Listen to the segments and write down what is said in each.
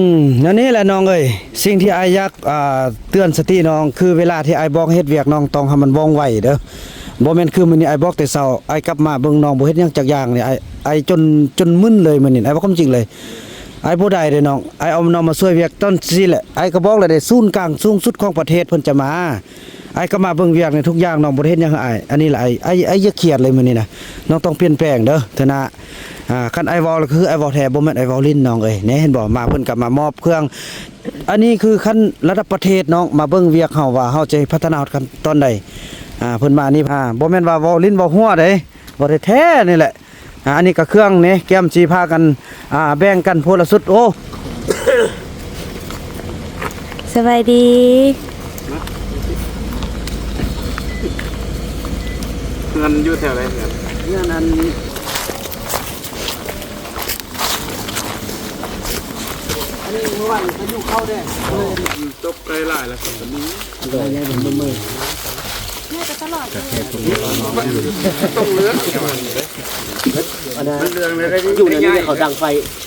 ອືມ ແນວນີ້ແຫຼະນ້ອງເອີຍ ສິ່ງທີ່ອ້າຍຢາກ ອ່າ ເຕືອນສະຕິນ້ອງ ຄືເວລາທີ່ອ້າຍບອກເຮັດວຽກ ນ້ອງຕ້ອງໃຫ້ມັນວ່ອງໄວເດີ. ບໍ່ແມ່ນຄືມື້ນີ້ອ້າຍບອກແຕ່ເຊົ້າ ອ້າຍກັບມາເບິ່ງນ້ອງບໍ່ເຮັດຫຍັງຈັກຢ່າງນີ້ ອ້າຍ ອ້າຍຈົນ ຈົນມຶນເລີຍມື້ນີ້ ອ້າຍເວົ້າຄວາມຈິງເລີຍ. ອ້າຍບໍ່ໄດ້ເດ້ນ້ອງ ອ້າຍເອົານ້ອງມາຊ່ວຍວຽກຕອນຊີ້ແຫຼະ. ອ້າຍກໍບອກແລ້ວເດ້ ສູນກາງສູງສຸດຂອງປະເທດເພິ່ນຈະມາ ອ້າຍກໍມາເບິ່ງວຽກນີ້ ທຸກຢ່າງນ້ອງບໍ່ໄດ້ເຮັດຫຍັງໃຫ້ອ້າຍ. ອັນນີ້ລະ ອ້າຍ ອ້າຍ ອ້າຍຢ່າຄຽດເລີຍມື້ນີ້ນະ ນ້ອງຕ້ອງປ່ຽນແປງເດີເທື່ອໜ້າ. ອ່າ ຄັນອ້າຍເວົ້າລະຄືອ້າຍເວົ້າແທ້ ບໍ່ແມ່ນອ້າຍເວົ້າຫຼິ້ນນ້ອງເອີຍ. ແນ່ ເຫັນບໍ່ ມາເພິ່ນກໍມາມອບເຄື່ອງ ອັນນີ້ຄືຂັ້ນລະດັບປະເທດນ້ອງ ມາເບິ່ງວຽກເຮົາວ່າເຮົາຈະພັດທະນາຮອດຂັ້ນຕອນໃດ. ອ່າ ເພິ່ນມານີ້ ອ່າ ບໍ່ແມ່ນວ່າເວົ້າຫຼິ້ນເວົ້າຫົວເດ້ ເວົ້າແທ້ໆນີ້ແຫຼະ. ອ່າ ອັນນີ້ກໍເຄື່ອງນີ້ ແກ້ມຊິພາກັນ ອ່າ ແບ່ງກັນຄົນລະຊຸດ. ໂອ້ ສະບາຍດີ. ເຮືອນຢູ່ແຖວໃດເຮືອນ? ເຮືອນອັນ ອັນນີ້ເມື່ອວານນີ້ພາຍຸເຂົ້າເດ້ ຕົກໄກຫຼາຍແລ້ວກໍມີ ໂດຍ ໃຫຍ່ເບິ່ງເບິ່ງ ໃຫຍ່ໄປຕະຫຼອດເລີຍ ຕ້ອງເລືອກ ອັນນັ້ນ ມັນເລື່ອງເລີຍ ຢູ່ໃນນີ້ເຂົາດັງໄຟ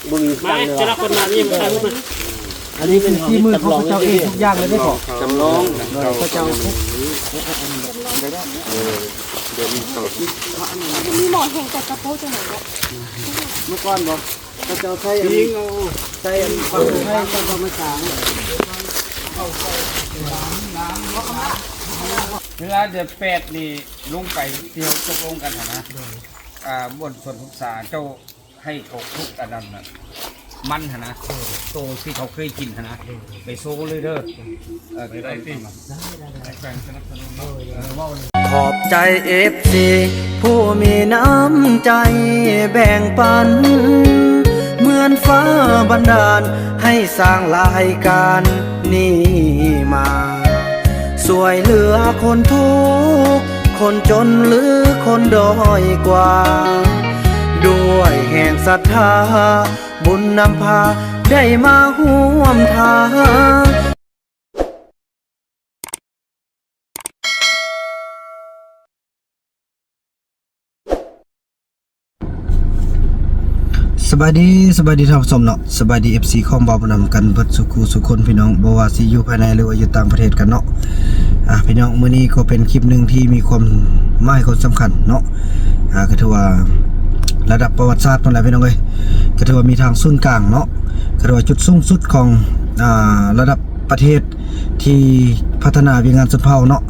ບໍ່ມີ ມາ ຕັງເລີຍ ແຕ່ລະຄົນມານີ້ ມາຖ່າຍຮູບ ອັນນີ້ເປັນຝີມືຂອງເຂົາເຈົ້າເອງທຸກຢ່າງເລີຍເດ້ພໍ່ ຈຳລອງ ໂດຍເຂົາເຈົ້າ ເອີ ດຽວນີ້ເຂົາ ມີໝໍແຮງແຕ່ກະໂປະຈັ່ງໃດເນາະ ເມື່ອກ່ອນບໍ່? ເຂົາເຈົ້າໃສ່ອັນ ໃສ່ອັນປັກໄທ ໃສ່ປາໝ້າສາງ ເວລາເດືອນແປດນີ້ລົງໄປທີ່ເຮົາຕົກລົງກັນຫັ້ນນະ ອ່າ ບ່ອນສວນພຶກສາ ເຈົ້າໃຫ້ເຂົາຂຸດອັນນັ້ນນະ ມັນຫັ້ນນະ ໂຕທີ່ເຂົາເຄີຍກິນຫັ້ນນະ ໄປໂຊເລີຍເດີ ເອີ ໄປໄດ້ຕິ ໄດ້ ໄດ້ ໄດ້ ຂອບໃຈເອັຟຊີຜູ້ມີນ້ຳໃຈແບ່ງປັນ ເໝືອນຟ້າບັນດານໃຫ້ສ້າງລາຍການນີ້ມາ ຊ່ວຍເຫຼືອຄົນທຸກ ຄົນຈົນ ຫຼື ຄົນດ້ອຍກວ່າ ດ້ວຍແຮງສັດທາ ບຸນນຳພາໄດ້ມາຮ່ວມທາງ. ສະບາຍດີ ສະບາຍດີທ່ານຜູ້ຊົມເນາະ ສະບາຍດີເອັຟຊີຂອງບ່າວບຸນນຳກັນເບິດສູ່ຄູ່ສູ່ຄົນພີ່ນ້ອງ ບໍ່ວ່າຊິຢູ່ພາຍໃນ ຫຼືວ່າຢູ່ຕ່າງປະເທດກັນເນາະ. ອ່າ ພີ່ນ້ອງ ມື້ນີ້ກໍເປັນຄລິບໜຶ່ງທີ່ມີຄວາມໝາຍຄວາມສຳຄັນເນາະ ອ່າ ກໍຖືວ່າລະດັບປະຫວັດສາດພຸ້ນແຫຼະພີ່ນ້ອງເອີຍ ກໍຖືວ່າມີທາງສູນກາງເນາະ ກໍຖືວ່າຈຸດສູງສຸດຂອງ ອ່າ ລະດັບປະເທດ ທີ່ພັດທະນາວຽກງານຊົນເຜົ່າເນາະ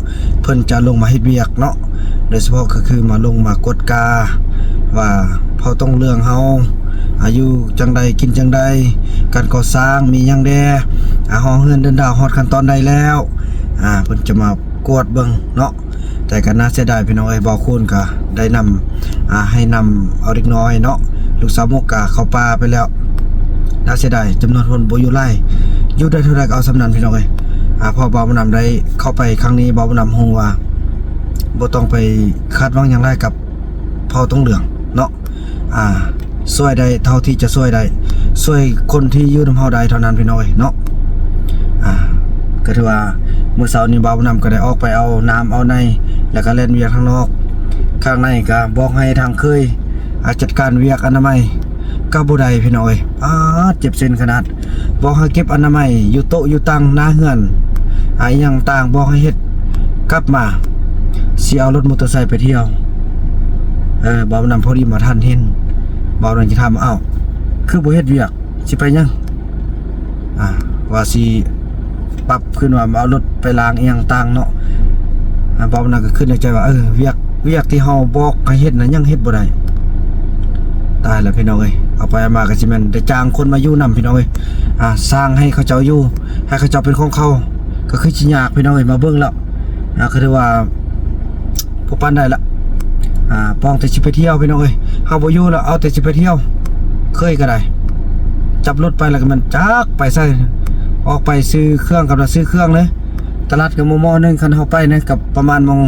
ເພິ່ນຈະລົງມາເຮັດວຽກເນາະ ໂດຍສະເພາະກໍຄືມາລົງມາກວດກາວ່າເຜົ່າຕົງເຫຼືອງເຮົາ ອາ ຢູ່ຈັ່ງໃດ ກິນຈັ່ງໃດ ການກໍ່ສ້າງມີຫຍັງແດ່ ອາ ຫໍເຮືອນເດີ່ນດາວຮອດຂັ້ນຕອນໃດແລ້ວ ອາ ເພິ່ນຈະມາກວດເບິ່ງເນາະ. ແຕ່ກໍໜ້າເສຍດາຍພີ່ນ້ອງເອີຍ ບ່າວຄູນກໍໄດ້ນຳ ອາ ໃຫ້ນຳເອົາເດັກນ້ອຍເນາະ ລູກສາວມຸກກໍເຂົ້າປ່າໄປແລ້ວ ໜ້າເສຍດາຍ ຈຳນວນຄົນບໍ່ຢູ່ຫຼາຍ ຢູ່ໄດ້ເທົ່າໃດກໍເອົາສ່ຳນັ້ນພີ່ນ້ອງເອີຍ. ອາ ເພາະບ່າວບຸນນຳໄດ້ເຂົ້າໄປຄັ້ງນີ້ ບ່າວບຸນນຳຮູ້ວ່າ ບໍ່ຕ້ອງໄປຄາດຫວັງຫຍັງຫຼາຍກັບເຜົ່າຕົງເຫຼືອງເນາະ. ອາ ຊ່ວຍໄດ້ເທົ່າທີ່ຈະຊ່ວຍໄດ້ ຊ່ວຍຄົນທີ່ຢູ່ນຳເຮົາໄດ້ເທົ່ານັ້ນພີ່ນ້ອງເອີຍເນາະ. ອາ ກໍຖືວ່າມື້ເຊົ້ານີ້ບ່າວບຸນນຳກໍໄດ້ອອກໄປເອົານ້ຳເອົາໃນ ແລ້ວກໍແລ່ນວຽກທາງນອກ ທາງໃນກໍບອກໃຫ້ທາງເຄີຍ ອາ ຈັດການວຽກອະນາໄມ ກໍບໍ່ໄດ້ພີ່ນ້ອງເອີຍ. ອາ ເຈັບເສັ້ນຂະໜາດ ບອກໃຫ້ເກັບອະນາໄມຢູ່ໂຕະຢູ່ຕັ່ງໜ້າເຮືອນ ອາ ອີ່ຫຍັງຕ່າງບອກໃຫ້ເຮັດ ກັບມາຊິເອົາລົດມໍເຕີໄຊໄປທ່ຽວ. ເອີ ບ່າວບຸນນຳພໍດີມາທັນເຫັນ ບ່າວບຸນນຳຊິຖາມວ່າ ອ້າວ ຄືບໍ່ເຮັດວຽກ ຊິໄປຫຍັງ? ອາ ວ່າຊິປັບຄືນວ່າມາເອົາລົດໄປລ້າງອີ່ຫຍັງຕ່າງເນາະ. ອາ ບ່າວບຸນນຳກໍຄິດໃນໃຈວ່າ ເອີ ວຽກ ວຽກທີ່ເຮົາບອກໃຫ້ເຮັດນະ ຍັງເຮັດບໍ່ໄດ້ ຕາຍແລ້ວພີ່ນ້ອງເອີຍ. ເອົາໄປເອົາມາກໍຊິແມ່ນໄດ້ຈ້າງຄົນມາຢູ່ນຳພີ່ນ້ອງເອີຍ. ອາ ສ້າງໃຫ້ເຂົາເຈົ້າຢູ່ ໃຫ້ເຂົາເຈົ້າເປັນຂອງເຂົາ ກໍຄືຊິຍາກພີ່ນ້ອງເອີຍ ມາເບິ່ງແລ້ວ ອາ ກໍຖືວ່າບໍ່ປານໃດລະ. ອາ ປ້ອງແຕ່ຊິໄປທ່ຽວພີ່ນ້ອງເອີຍ ເຮົາບໍ່ຢູ່ແລ້ວ ເອົາແຕ່ຊິໄປທ່ຽວ ເຄີຍກໍໄດ້ ຈັບລົດໄປແລ້ວກໍແມ່ນຈັກໄປໃສ ອອກໄປຊື້ເຄື່ອງ ກຳລັງຊື້ເຄື່ອງເລີຍ ຕະຫຼາດກໍມໍ່ໆໜຶ່ງ ຄັນເຮົາໄປນີ້ກໍປະມານໂມງ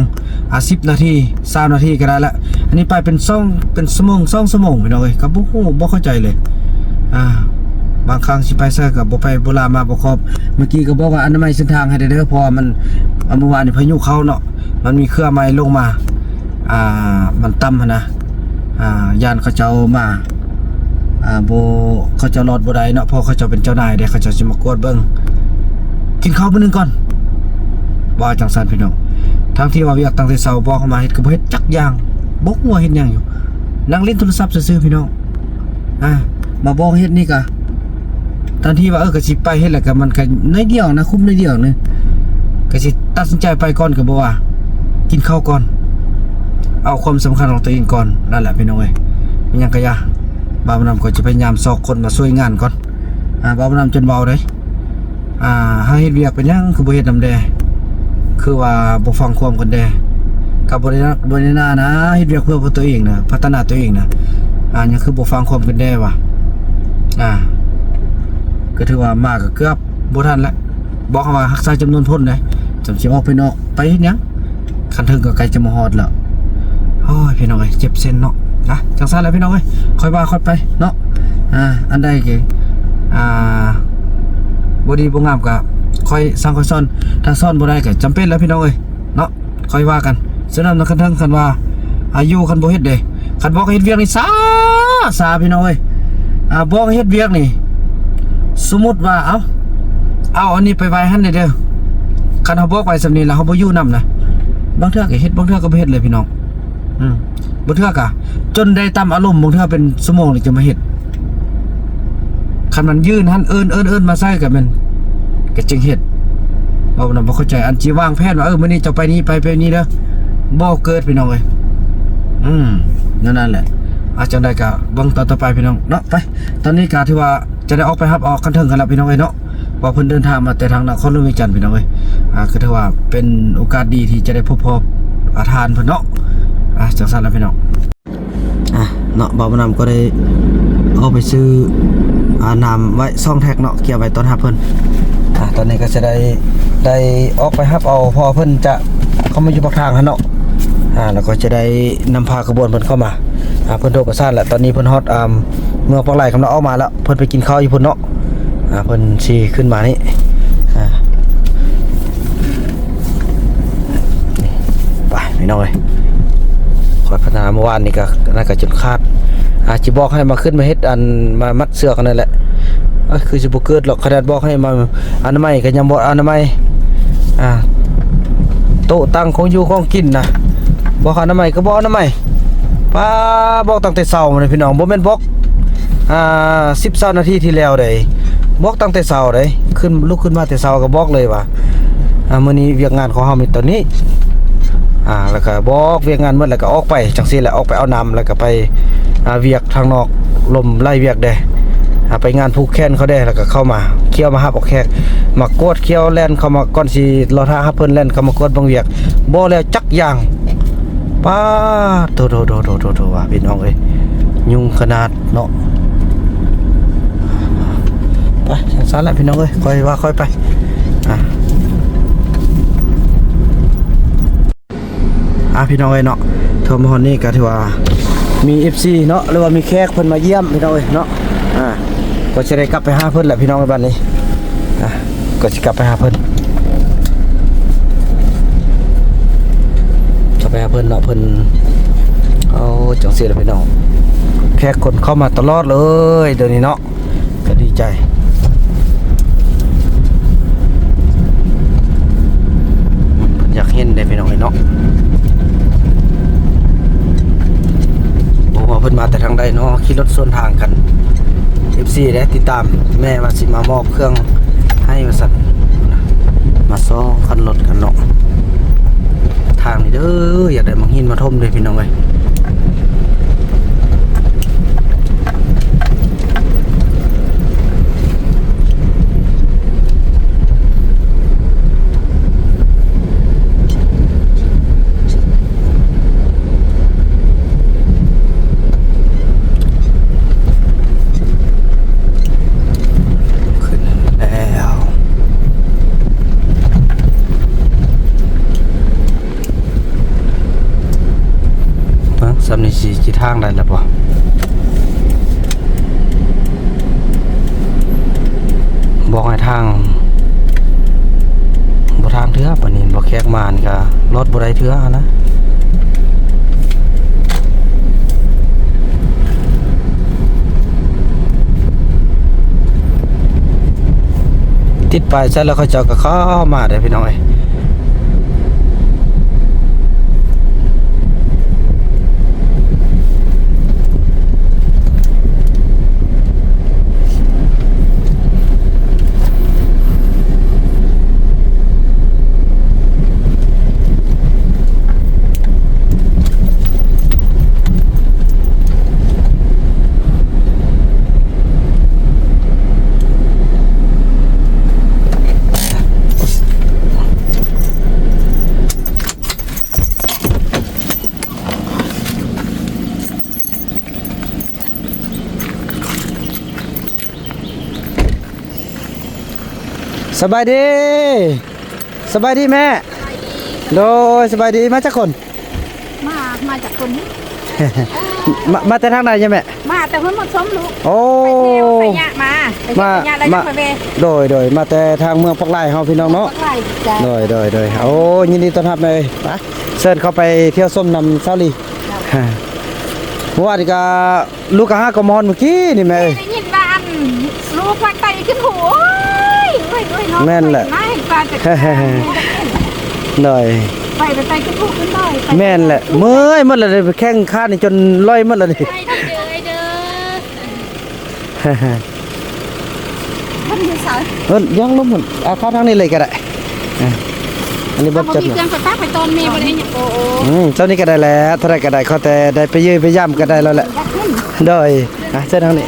ອາ ສິບນາທີ ຊາວນາທີກໍໄດ້ລະ. ອັນນີ້ໄປເປັນສອງ ເປັນຊົ່ວໂມງ ສອງຊົ່ວໂມງພີ່ນ້ອງເອີຍ ກໍບໍ່ຮູ້ ບໍ່ເຂົ້າໃຈເລີຍ. ອາ ບາງຄັ້ງຊິໄປໃສກໍບໍ່ໄປ ບໍ່ລາມາບໍ່ຄອບ. ເມື່ອກີ້ກໍບອກວ່າອະນາໄມເສັ້ນທາງໃຫ້ແດ່ເດີ ເພາະວ່າມັນ ອາ ມື້ວານນີ້ພາຍຸເຂົ້າເນາະ ມັນມີເຄືອໄມ້ລົງມາ ອາ ມັນຕ່ຳຫັ້ນນະ ອາ ຢ້ານເຂົາເຈົ້າມາ ອ່າ ບໍ່ ເຂົາເຈົ້າລອດບໍ່ໄດ້ເນາະ ເພາະເຂົາເຈົ້າເປັນເຈົ້ານາຍເດ້ ເຂົາເຈົ້າຊິມາກວດເບິ່ງ. ກິນເຂົ້າມື້ໜຶ່ງກ່ອນ ວ່າຈັ່ງຊັ້ນພີ່ນ້ອງ. ທັງທີ່ວ່າວຽກຕັ້ງແຕ່ເຊົ້າ ບອອກເຮົາມາເຮັດກໍບໍ່ເຮັດຈັກຢ່າງ ບໍ່ຮູ້ວ່າເຮັດຫຍັງຢູ່ ນັ່ງຫຼິ້ນໂທລະສັບຊື່ໆ ພີ່ນ້ອງ. ອ່າ ມາບອກເຮັດນີ້ກະ ທັນທີ່ວ່າ ເອີ ກໍຊິໄປເຮັດແລ້ວ ກໍມັນກໍໜ້ອຍດຽວນະ ຄຸ້ມໜ້ອຍດຽວໜຶ່ງ ກໍຊິຕັດສິນໃຈໄປກ່ອນກໍບໍ່ວ່າ ກິນເຂົ້າກ່ອນ ເອົາຄວາມສຳຄັນຂອງຕົວເອງກ່ອນ. ນັ້ນແຫຼະພີ່ນ້ອງເອີຍ ມີຫຍັງກໍຢ່າ ບ່າວບຸນນຳກໍຈະພະຍາຍາມຊອກຄົນມາຊ່ວຍງານກ່ອນ. ອ່າ ບ່າວບຸນນຳຈົນເວົ້າເດ້ ອ່າ ຫາເຮັດວຽກເປັນຫຍັງຄືບໍ່ເຮັດນຳແດ່ ຄືວ່າບໍ່ຟັງຄວາມກັນແດ່ ກັບບໍລິສັດ ບໍລິສັດນະ ເຮັດວຽກເພື່ອ ເພື່ອຕົວເອງນະ ພັດທະນາຕົວເອງນະ ອ່າ ຫຍັງຄືບໍ່ຟັງຄວາມກັນແດ່ວະ. ອ່າ ກໍຖືວ່າມາກໍເກືອບບໍ່ທັນແລ້ວ ບອກວ່າຮັກສາຈຳນວນຄົນເດ້ ຈຳຊິອອກເພິ່ນອອກໄປເຮັດຫຍັງ ຄັນເຖິງກໍໃກ້ຈະມາຮອດແລ້ວ. ໂອ້ຍ ພີ່ນ້ອງເອີຍ ເຈັບເສັ້ນເນາະ. ອ່ະ ຈັ່ງຊັ້ນແຫຼະພີ່ນ້ອງເອີຍ ຄ່ອຍວ່າຄ່ອຍໄປເນາະ. ອ່າ ອັນໃດກໍ ອ່າ ບໍ່ດີບໍ່ງາມກໍຄ່ອຍສັ່ງຄ່ອຍສອນ ຖ້າສອນບໍ່ໄດ້ກໍຈຳເປັນແຫຼະພີ່ນ້ອງເອີຍເນາະ ຄ່ອຍວ່າກັນ. ສະນັ້ນນະ ຄັນເຖິງ ຄັນວ່າ ອ່າ ຢູ່ ຄັນບໍ່ເຮັດເດ້ ຄັນບອກໃຫ້ເຮັດວຽກນີ້ຊ້າ ຊ້າພີ່ນ້ອງເອີຍ. ອ່າ ບອກໃຫ້ເຮັດວຽກນີ້ ສົມມຸດວ່າ ເອົາ ເອົາອັນນີ້ໄປໄວ້ຫັ້ນແດ່ເດີ ຄັນເຮົາບອກໄວ້ສ່ຳນີ້ແລ້ວເຮົາບໍ່ຢູ່ນຳນະ ບາງເທື່ອກໍເຮັດ ບາງເທື່ອກໍບໍ່ເຮັດເລີຍພີ່ນ້ອງ. ອືມ ບາງເທື່ອກະຈົນໄດ້ຕາມອາລົມ ບາງເທື່ອເປັນຊົ່ວໂມງນີ້ຈຶ່ງມາເຮັດ. ຄັນມັນຍື່ນຫັ້ນ ເອີ້ນ ເອີ້ນ ເອີ້ນມາໃສ່ກະແມ່ນ ກະຈຶ່ງເຮັດ. ເວົ້ານຳບໍ່ເຂົ້າໃຈ ອັນຊິວາງແຜນວ່າ ເອີ ມື້ນີ້ເຈົ້າໄປນີ້ ໄປ ໄປນີ້ເດີ ບໍ່ເກີດພີ່ນ້ອງເອີຍ. ອືມ ແນວນັ້ນແຫຼະ. ອາ ຈັ່ງໃດກະເບິ່ງຕອນຕໍ່ໄປພີ່ນ້ອງເນາະ. ໄປ ຕອນນີ້ກະຖືວ່າຈະໄດ້ອອກໄປຮັບເອົາຄັນເຖິງກັນແລ້ວພີ່ນ້ອງເອີຍເນາະ. ວ່າເພິ່ນເດີນທາງມາແຕ່ທາງນະຄອນຫຼວງວຽງຈັນພີ່ນ້ອງເອີຍ. ອ່າ ກໍຖືວ່າເປັນໂອກາດດີທີ່ຈະໄດ້ພົບພໍ້ ອ່າ ທ່ານເພິ່ນເນາະ. ອ່າ ຈັ່ງຊັ້ນລະພີ່ນ້ອງ ອ່າ ເນາະ ບ່າວບຸນນຳກໍໄດ້ເອົາໄປຊື້ ອ່າ ນ້ຳໄວ້ສອງແທັກເນາະ ກຽມໄວ້ຕ້ອນຮັບເພິ່ນ. ອ່າ ຕອນນີ້ກໍຈະໄດ້ ໄດ້ອອກໄປຮັບເອົາ ເພາະວ່າເພິ່ນຈະເຂົ້າມາຢູ່ປາກທາງຫັ້ນເນາະ. ອ່າ ແລ້ວກໍຈະໄດ້ນຳພາຂະບວນເພິ່ນເຂົ້າມາ. ອ່າ ເພິ່ນໂທປະສານແລ້ວ ຕອນນີ້ເພິ່ນຮອດ ອ່າ ເມືອງປາກໄຫຼກຳລັງອອກມາແລ້ວ ເພິ່ນໄປກິນເຂົ້າຢູ່ພຸ້ນເນາະ. ອ່າ ເພິ່ນຊິຂຶ້ນມານີ້ ອ່າ ໄປພີ່ນ້ອງເອີຍ. ຂ້ອຍພັດທະນາເມື່ອວານນີ້ກໍ ອັນນັ້ນກໍຈົນຂາດ ອາດຊິບອກໃຫ້ມາຂຶ້ນມາເຮັດ ອັນ ມາມັດເຊືອກອັນນັ້ນແຫຼະ ຄືຊິບໍ່ເກີດດອກ. ຂະໜາດບອກໃຫ້ມາອະນາໄມກໍຍັງບໍ່ອະນາໄມ ອ່າ ໂຕະຕັ່ງຂອງຢູ່ຂອງກິນນະ ບອກອະນາໄມກໍບໍ່ອະນາໄມ. ປ້າ ບອກຕັ້ງແຕ່ເຊົ້ານະພີ່ນ້ອງ ບໍ່ແມ່ນບອກ ອ່າ ສິບຊາວນາທີທີ່ແລ້ວໃດ໋ ບອກຕັ້ງແຕ່ເຊົ້າໃດ໋ ຂຶ້ນ ລຸກຂຶ້ນມາແຕ່ເຊົ້າກໍບອກເລີຍວ່າ ອ່າ ມື້ນີ້ວຽກງານຂອງເຮົາມີຕອນນີ້ ອ່າ ແລ້ວກໍບອກວຽກງານໝົດ ແລ້ວກໍອອກໄປຈັ່ງຊີ້ແຫຼະ ອອກໄປເອົານ້ຳ ແລ້ວກໍໄປ ອ່າ ວຽກທາງນອກ ລົມໄລ່ວຽກແດ່ ອ່າ ໄປງານຜູກແຂນເຂົາແດ່ ແລ້ວກໍເຂົ້າມາ ຂ້ຽວມາຮັບເອົາແຂກ ມາກວດຂ້ຽວແລ່ນເຂົ້າມາ ກ່ອນຊິລໍຖ້າຮັບເພິ່ນແລ່ນເຂົ້າມາກວດເບິ່ງວຽກ ບໍ່ແລ້ວຈັກ ຢ່າງ ປາດໂທ ໂທ ໂທ ໂທ ໂທ ໂທ ວ່າພີ່ນ້ອງເອີຍ ຍຸງຂະໜາດເນາະ. ໄປ ຈັ່ງຊັ້ນແຫຼະພີ່ນ້ອງເອີຍ ຄ່ອຍວ່າຄ່ອຍໄປ ອ່າ ອ່າ ພີ່ນ້ອງເອີຍເນາະ ເຂົ້າມາຮອດນີ້ກໍຖືວ່າມີເອັຟຊີເນາະ ຫຼືວ່າມີແຂກເພິ່ນມາຢ້ຽມພີ່ນ້ອງເອີຍເນາະ. ອ່າ ກໍຈະໄດ້ກັບໄປຫາເພິ່ນແຫຼະພີ່ນ້ອງເອີຍ ບັດນີ້ ອ່າ ກໍຊິກັບໄປຫາເພິ່ນ ກັບໄປຫາເພິ່ນເນາະ ເພິ່ນ ເອົາ ຈັ່ງຊີ້ລະພີ່ນ້ອງ ແຂກຄົນເຂົ້າມາຕະຫຼອດເລີຍດຽວນີ້ເນາະ ກໍດີໃຈ ເພິ່ນຢາກເຫັນເດ້ພີ່ນ້ອງເອີຍເນາະ. ບໍ່ຮູ້ວ່າເພິ່ນມາແຕ່ທາງໃດເນາະ ຂີ່ລົດສວນທາງກັນ ເອັຟຊີ ເດ້ຕິດຕາມ ແມ່ວ່າຊິມາມອບເຄື່ອງໃຫ້ວ່າຊັ້ນ ມາຊອກຄັນລົດກັນເນາະ ທາງນີ້ເດີ ຢາກໄດ້ໝາກຫີນມາຖົມເດ້ພີ່ນ້ອງເອີຍ. ຂຶ້ນແລ້ວ ເບິ່ງ ສ່ຳນີ້ຊິ ຊິທາງໄດ້ແລ້ວບໍ່? ບອກໃຫ້ທາງ ບໍ່ທາງເທື່ອ ປານນີ້ບໍ່ ແຂກມານີ້ກະລອດບໍ່ໄດ້ເທື່ອຫັ້ນນະ. ປິດປ້າຍໃສ່ແລ້ວ ເຂົາເຈົ້າກໍເຂົ້າມາເດ້ພີ່ນ້ອງເອີຍ. ສະບາຍດີ ສະບາຍດີແມ່. ໂດຍ ສະບາຍດີ ມາຈັກຄົນ? ມາ ມາຈັກຄົນນີ້? ມາ ມາແຕ່ທາງໃດຍະແມ່? ມາແຕ່ເຮືອນໝົດຊົມລູກ. ໂອ້ ໄປທ່ຽວໄປຍະມາ ໄປເຮັດໄປຍະແລ້ວ ມາ ຈັ່ງຄ່ອຍແວ່. ໂດຍ ໂດຍ ມາແຕ່ທາງເມືອງປາກລາຍເຮົາພີ່ນ້ອງເນາະ. ປາກລາຍ ໂດຍ ໂດຍ ໂດຍ. ໂອ້ ຍິນດີຕ້ອນຮັບເລີຍ. ໄປ ເຊີນເຂົ້າໄປທ່ຽວຊົມນຳສາວລີ. ເມື່ອວານນີ້ກໍ ລູກກໍຫາກໍມາຮອດມື້ກີ້ນີ້ແມ່ເອີຍ. ໄດ້ຍິນວ່າອັນ ລູກວ່າໄຕ່ຂຶ້ນພູ. ໂອ້ຍ ໂອ້ຍ ໂອ້ຍ ເນາະ. ແມ່ນແຫຼະ ມາເຫັນປາຈາກ ໂດຍ ໄຕ່ ໄຕ່ຂຶ້ນພູຂຶ້ນດອຍ. ແມ່ນແຫຼະ ເມື່ອຍໝົດແລ້ວເດ້ ແຂ້ງຂານີ້ຈົນລອຍໝົດແລ້ວນີ້. ໄປເດີ ເດີ. ມັນຢູ່ໃສ? ເອີ ຍ່າງລົງພຸ້ນ ເອົາເຂົ້າທາງນີ້ເລີຍກໍໄດ້. ອ່າ ອັນນີ້ບໍ່ ເອົາ ບໍ່ ຈັບ ມີເຄື່ອງໄປປະໄປຕອນແມ່ບໍ່ໄດ້ຫຍັງ. ໂອ້ ໂອ້ ອືມ ເຈົ້ານີ້ກໍໄດ້ແຫຼະ ເທົ່າໃດກໍໄດ້ ຂໍແຕ່ໄດ້ໄປເຢີໄປຢາມກໍໄດ້ແລ້ວແຫຼະ. ໂດຍ ອ່າ ເຊີນທາງນີ້.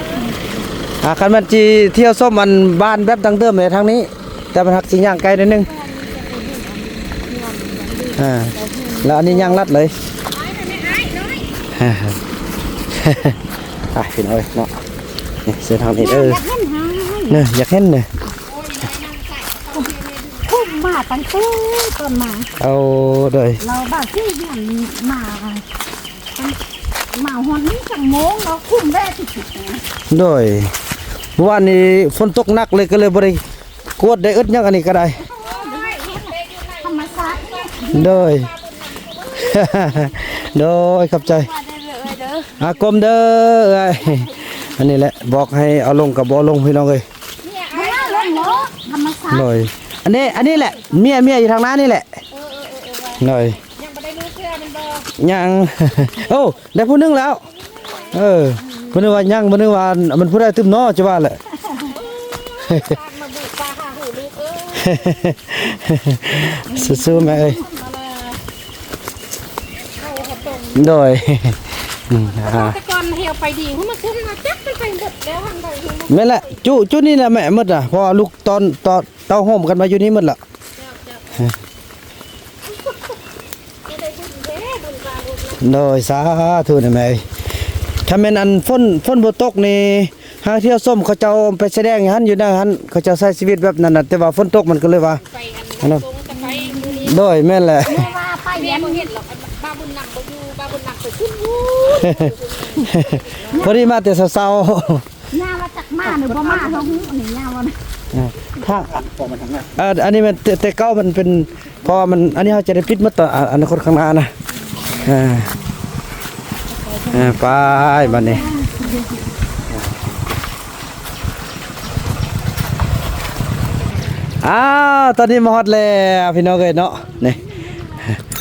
ອ່າ ຄັນແມ່ນຊິທ່ຽວຊົມອັນບ້ານແບບດັ້ງເດີມເລີຍທາງນີ້ ແຕ່ມັນຮັກຊິຍ່າງໄກໜ້ອຍໜຶ່ງ. ອ່າ ແລ້ວອັນນີ້ຍ່າງລັດເລີຍ. ອ່າ ໄປພີ່ນ້ອງເອີຍເນາະ. ນີ້ເສັ້ນທາງນີ້ເດີ ຢາກເຫັນຫາ ເນີ ຢາກເຫັນເນີ. ຄຸ້ມມາຕັ້ງແຕ່ຕອນມາ. ໂອ້ ໂດຍ ລາວບາດຊິເຫັນມາ ມາຮອດນີ້ຈັກໂມງ ລາວຄຸ້ມແດ່ທີ່ສຸດ. ໂດຍ ເມື່ອວານນີ້ຝົນຕົກໜັກເລີຍ ກໍເລີຍບໍ່ໄດ້ກວດໄດ້ອຶດຫຍັງ ອັນນີ້ກໍໄດ້. ທຳມະຊາດ. ໂດຍ ໂດຍ ຂອບໃຈ. ອາ ກົມເດີເອື້ອຍ. ອັນນີ້ແຫຼະ ບອກໃຫ້ເອົາລົງກໍບໍ່ລົງ ພີ່ນ້ອງເອີຍ. ໂດຍ ອັນນີ້ ອັນນີ້ແຫຼະ ເມຍ ເມຍຢູ່ທາງໜ້ານີ້ແຫຼະ. ໂດຍ ຍັງບໍ່ໄດ້ລູກເທື່ອແມ່ນບໍ່? ຍັງ. ໂອ້ ໄດ້ຜູ້ໜຶ່ງແລ້ວ. ເອີ ເພິ່ນວ່າຍັງ ເພິ່ນວ່າມັນຜູ້ໃດຕື່ມເນາະ ຈະວ່າແຫຼະ. ມາບຸກປາຫາຫູລູກເອີຍ. ສູ້ໆແມ່ເອີຍ. ໂດຍ ອືມ ແຕ່ກ່ອນເຮົາໄປດີ ເຮົາມາຊຸມນະ ຈັກໄປເບິດແລ້ວທາງໃດ. ແມ່ນແຫຼະ ຈຸ ຈຸນີ້ແຫຼະແມ່ໝົດນະ ເພາະວ່າລູກຕອນ ຕອນ ເຕົ້າໂຮມກັນມາຢູ່ນີ້ໝົດລະ. ໂດຍ ສາທຸນະແມ່ເອີຍ. ຖ້າແມ່ນອັນຝົນ ຝົນບໍ່ຕົກນີ້ ຫາທ່ຽວຊົມ ເຂົາເຈົ້າໄປສະແດງຢູ່ຫັ້ນ ຢູ່ໃນຫັ້ນ ເຂົາເຈົ້າໃຊ້ຊີວິດແບບນັ້ນນະ ແຕ່ວ່າຝົນຕົກມັນກໍເລີຍວ່າ ໄປອັນນັ້ນ. ໂດຍ ແມ່ນແຫຼະ. ແມ່ວ່າໄປແມ່ບໍ່ເຫັນຫຼອກ ອັນ ບ້າບຸນນຳບໍ່ຢູ່ ບ້າບຸນນຳໄປພຸ້ນ. ພໍດີມາແຕ່ເຊົ້າໆ. ຍ່າວ່າຈັກມາຫຼືບໍ່ມາ ເຮົາຮູ້ນີ້ ຍ່າວ່ານະ. ອ່າ ທາງ ເອີ ອັນນີ້ແມ່ນແຕ່ ແຕ່ເກົ່າມັນເປັນ ເພາະວ່າມັນ ອັນນີ້ເຮົາຈະໄດ້ປິດໝົດຕອນ ອາ ອະນາຄົດຂ້າງໜ້ານະ. ເອີ ເອີ ໄປບາດນີ້. ອ້າວ ຕອນນີ້ມາຮອດແລ້ວພີ່ນ້ອງເອີຍເນາະ. ນີ້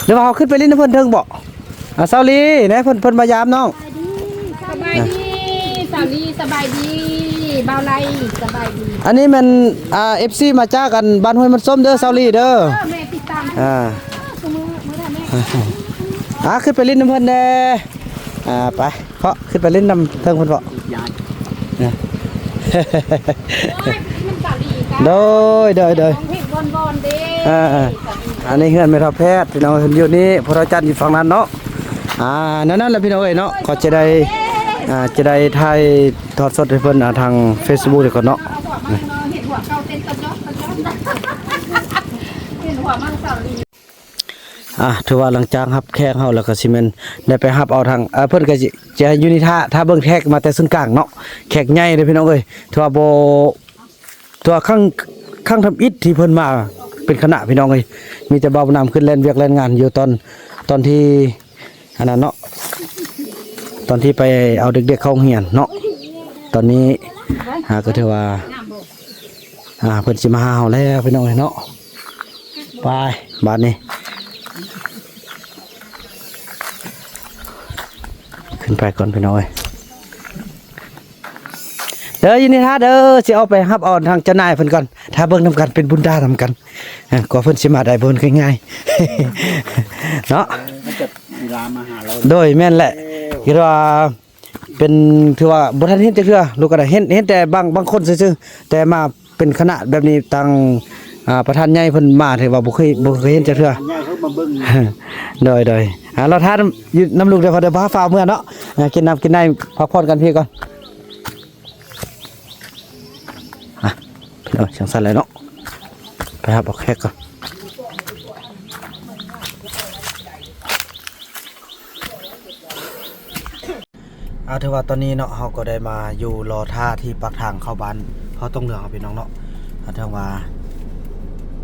ຫຼືວ່າເຮົາຂຶ້ນໄປຫຼິ້ນນຳເພິ່ນເທິງບໍ? ອ່າ ສາວລີແນ ເພິ່ນ ເພິ່ນມາຢາມນ້ອງ. ສະບາຍດີ ສາວລີ ສະບາຍດີ ບ່າວໄລ ສະບາຍດີ. ອັນນີ້ແມ່ນ ອ່າ ເອັຟຊີ ມາຈາກອັນບ້ານຫ້ວຍມັນສົ້ມເດີ ສາວລີເດີ. ເອີ ແມ່ຕິດຕາມ ອ່າ ຊຸມື້ ມື້ນັ້ນແມ່ ອ່າ ຂຶ້ນໄປຫຼິ້ນນຳເພິ່ນແດ່. ອ່າ ໄປ ເພາະ ຂຶ້ນໄປຫຼິ້ນນຳເທິງເພິ່ນເພາະ. ໂອ້ຍ ມັນສາວລີກະ ໂດຍ ໂດຍ ໂດຍ ເຮັດວອນໆເດ້. ອ່າໆ ອັນນີ້ເຮືອນແມ່ເຖົ້າແພດ ພີ່ນ້ອງ ເພິ່ນຢູ່ນີ້ ພໍ່ເຖົ້າຈັນຢູ່ຝັ່ງນັ້ນເນາະ. ອ່າ ນັ້ນໆແຫຼະພີ່ນ້ອງເອີຍເນາະ ກໍຈະໄດ້ ອ່າ ຈະໄດ້ຖ່າຍທອດສົດໃຫ້ເພິ່ນ ອ່າ ທາງເຟສບຸກນີ້ກ່ອນເນາະ. ອ່າ ຖືວ່າຫຼັງຈາກຮັບແຂກເຮົາແລ້ວ ກໍຊິແມ່ນໄດ້ໄປຮັບເອົາທາງ ເອີ ເພິ່ນກໍຊິ ຈະຢູ່ນີ້ຖ້າ ຖ້າເບິ່ງແຂກມາແຕ່ສູນກາງເນາະ ແຂກໃຫຍ່ເດ້ພີ່ນ້ອງເອີຍ. ຖືວ່າບໍ່ ຖືວ່າຄັ້ງ ຄັ້ງທຳອິດທີ່ເພິ່ນມາເປັນຄະນະ ພີ່ນ້ອງເອີຍ. ມີແຕ່ບ່າວບຸນນຳຂຶ້ນແລ່ນວຽກແລ່ນງານຢູ່ຕອນ ຕອນທີ່ ອັນນັ້ນເນາະ ຕອນທີ່ໄປເອົາເດັກໆເຂົ້າໂຮງຮຽນເນາະ. ຕອນນີ້ ອ່າ ກໍຖືວ່າ ອ່າ ເພິ່ນຊິມາຫາເຮົາແລ້ວພີ່ນ້ອງເອີຍເນາະ. ໄປ ບາດນີ້ ຂຶ້ນໄປກ່ອນພີ່ນ້ອງເອີຍ. ເດີ ຢູ່ນີ້ຖ້າເດີ ຊິເອົາໄປຮັບເອົາທາງເຈົ້ານາຍເພິ່ນກ່ອນ ຖ້າເບິ່ງນຳກັນ ເປັນບຸນຕານຳກັນ. ເອີ ກວ່າເພິ່ນຊິມາໄດ້ບໍ່ແມ່ນງ່າຍໆ ເນາະ. ເອີ ມັນຈະເວລາມາຫາເຮົາ. ໂດຍ ແມ່ນແຫຼະ. ເອີ ຄິດວ່າເປັນ ຖືວ່າບໍ່ທັນເຫັນຈັກເທື່ອ ລູກກໍໄດ້ເຫັນ ເຫັນແຕ່ບາງ ບາງຄົນຊື່ໆ ແຕ່ມາເປັນຄະນະແບບນີ້ ທາງ ອ່າ ປະທານໃຫຍ່ເພິ່ນມາ ຖືວ່າບໍ່ເຄີຍ ບໍ່ເຄີຍເຫັນຈັກເທື່ອ. ປະທານໃຫຍ່ເພິ່ນມາເບິ່ງ. ໂດຍ ໂດຍ. ອ່າ ລາວຖ້າຢູ່ນຳລູກເດີ ເພິ່ນໄດ້ພາຝາກເມືອເນາະ. ອ່າ ກິນນ້ຳກິນໃນ ພັກຜ່ອນກັນພີ້ກ່ອນ. ອ່ະ ພີ່ນ້ອງ ຈັ່ງຊັ້ນແຫຼະເນາະ ໄປຮັບເອົາແຂກກ່ອນ. ອ່າ ຖືວ່າຕອນນີ້ເນາະ ເຮົາກໍໄດ້ມາຢູ່ລໍຖ້າທີ່ປາກທາງເຂົ້າບ້ານເຜົ່າຕົງເຫຼືອງເຮົາ ພີ່ນ້ອງເນາະ. ອ່າ ເຖິງວ່າ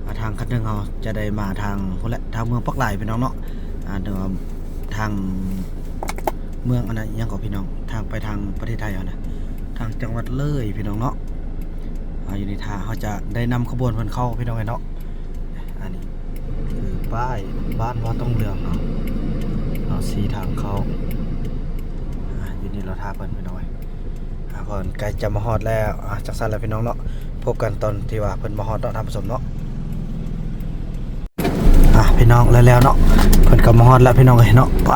ອ່າ ທາງຄັນໜຶ່ງເຮົາຈະໄດ້ມາທາງພຸ້ນແຫຼະ ທາງເມືອງປາກລາຍ ພີ່ນ້ອງເນາະ. ອ່າ ເຖິງວ່າທາງເມືອງອັນນັ້ນ ອີ່ຫຍັງເກາະ ພີ່ນ້ອງ ທາງໄປທາງປະເທດໄທເຮົານະ ທາງຈັງຫວັດເລີຍ ພີ່ນ້ອງເນາະ. ອ່າ ຢູ່ໃນທ່າເຮົາຈະໄດ້ນຳຂະບວນເພິ່ນເຂົ້າ ພີ່ນ້ອງເອີຍເນາະ. ອັນນີ້ຄືປ້າຍບ້ານເຜົ່າຕົງເຫຼືອງເນາະ ເຮົາຊີ້ທາງເຂົ້າ. ອ່າ ຢູ່ນີ້ລໍຖ້າເພິ່ນ ພີ່ນ້ອງເອີຍ. ອ່າ ເພິ່ນໃກ້ຈະມາຮອດແລ້ວ. ອ່າ ຈັ່ງຊັ້ນແຫຼະ ພີ່ນ້ອງເນາະ ພົບກັນຕອນທີ່ວ່າເພິ່ນມາຮອດເນາະ ທ່ານຜູ້ຊົມເນາະ. ອ່າ ພີ່ນ້ອງ ແລ້ວໆເນາະ ເພິ່ນກໍມາຮອດແລ້ວ ພີ່ນ້ອງເອີຍເນາະ. ໄປ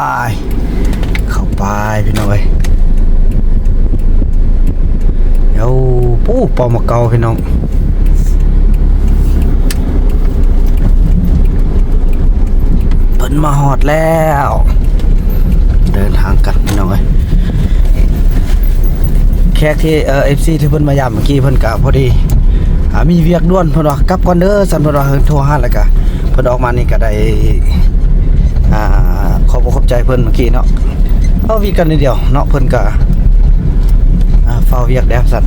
ເຂົ້າໄປ ພີ່ນ້ອງເອີຍ. ໂອ້ ປູ້ ປ່າໝາກເກົ້າ ພີ່ນ້ອງ ເພິ່ນມາຮອດແລ້ວ. ເດີນທາງກັນ ພີ່ນ້ອງເອີຍ. ແຂກທີ່ ເອີ ເອັຟຊີ ທີ່ເພິ່ນມາຢາມເມື່ອກີ້ ເພິ່ນກະພໍດີ ອ່າ ມີວຽກດ່ວນ ເພິ່ນວ່າ ກັບກ່ອນເດີ ຊັ້ນເພິ່ນວ່າ ໂທຫາ ແລ້ວກະເພິ່ນອອກມານີ້ກະໄດ້ ອ່າ ຂອບອົກຂອບໃຈເພິ່ນເມື່ອກີ້ເນາະ. ເອົາ ຫວີດກັນນິດດຽວເນາະ ເພິ່ນກະ ອ່າ ຟ້າວວຽກແດ່ຊັ້ນ.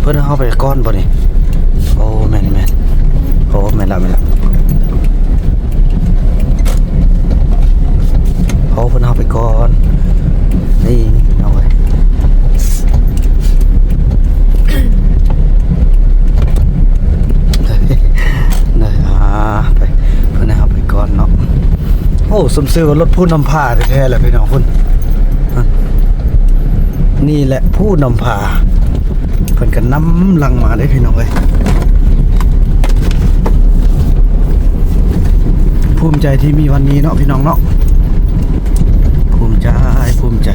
ເພິ່ນເອົາເຮົາໄປກ່ອນບໍ່ນີ້? ໂອ້ ແມ່ນໆ ໂອ້ ແມ່ນລະ ແມ່ນລະ. ໂອ້ ເພິ່ນເອົາໄປກ່ອນ ນີ້ເອົາໄວ້ ໄດ້ ອ່າ ໄປ ເພິ່ນໃຫ້ເຮົາໄປກ່ອນເນາະ. ໂອ້ ສົມຊື່ວ່າລົດຜູ້ນຳພາແທ້ໆແຫຼະ ພີ່ນ້ອງ ພຸ້ນ ນີ້ແຫຼະຜູ້ນຳພາ ເພິ່ນກໍນຳຫຼັງມາເດ້ ພີ່ນ້ອງເອີຍ. ພູມໃຈທີ່ມີວັນນີ້ເນາະ ພີ່ນ້ອງເນາະ ພູມໃຈ ພູມໃຈ.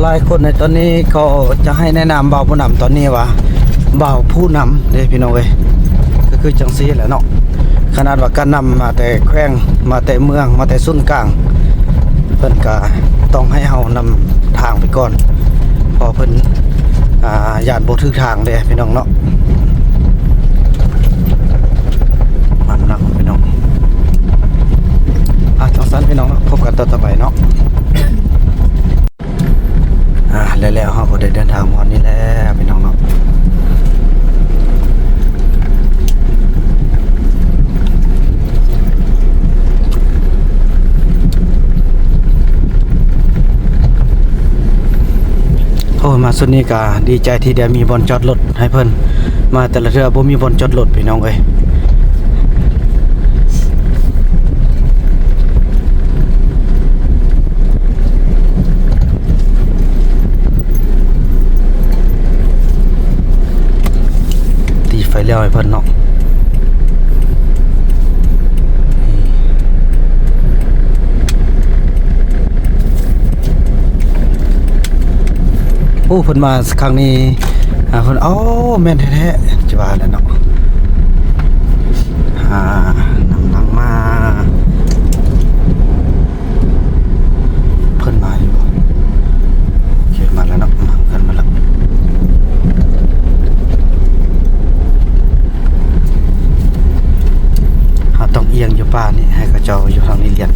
ຫຼາຍຄົນໃນຕອນນີ້ກໍຈະໃຫ້ແນະນຳບ່າວຜູ້ນຳຕອນນີ້ວ່າ ບ່າວຜູ້ນຳເດ້ ພີ່ນ້ອງເອີຍ ກໍຄືຈັ່ງຊີ້ແຫຼະເນາະ. ຂະໜາດວ່າການນຳມາແຕ່ແຂວງ ມາແຕ່ເມືອງ ມາແຕ່ສູນກາງ ເພິ່ນກະຕ້ອງໃຫ້ເຮົານຳທາງໄປກ່ອນ ເພາະເພິ່ນ ອ່າ ຢ້ານບໍ່ຖືກທາງເດ້ ພີ່ນ້ອງເນາະ. ມັນໜັກ ພີ່ນ້ອງ ອ່າ ຈັ່ງຊັ້ນ ພີ່ນ້ອງເນາະ ພົບກັນຕອນຕໍ່ໄປເນາະ. ອ່າ ແລ້ວໆ ເຮົາກໍໄດ້ເດີນທາງມາຮອດນີ້ແລ້ວ ພີ່ນ້ອງເນາະ. ໂອ້ ມາສຸດນີ້ກໍດີໃຈທີ່ໄດ້ມີບ່ອນຈອດລົດໃຫ້ເພິ່ນ ມາແຕ່ລະເທື່ອບໍ່ມີບ່ອນຈອດລົດ ພີ່ນ້ອງເອີຍ. ຕີໄຟລ້ຽວໃຫ້ເພິ່ນເນາະ. ໂອ້ ເພິ່ນມາຄັ້ງນີ້ ອ່າ ເພິ່ນ ໂອ້ ແມ່ນແທ້ໆ ຈະວ່າແຫຼະເນາະ. ອ່າ ນຳຫຼັງມາ ເພິ່ນມາຢູ່ບໍ່? ໂອເຄ ມາແລ້ວເນາະ ມາ ເພິ່ນມາແລ້ວ. ເຮົາຕ້ອງອຽງຢູ່ປ່ານີ້ ໃຫ້ເຂົາເຈົ້າຢູ່ທາງນີ້ລຽນ.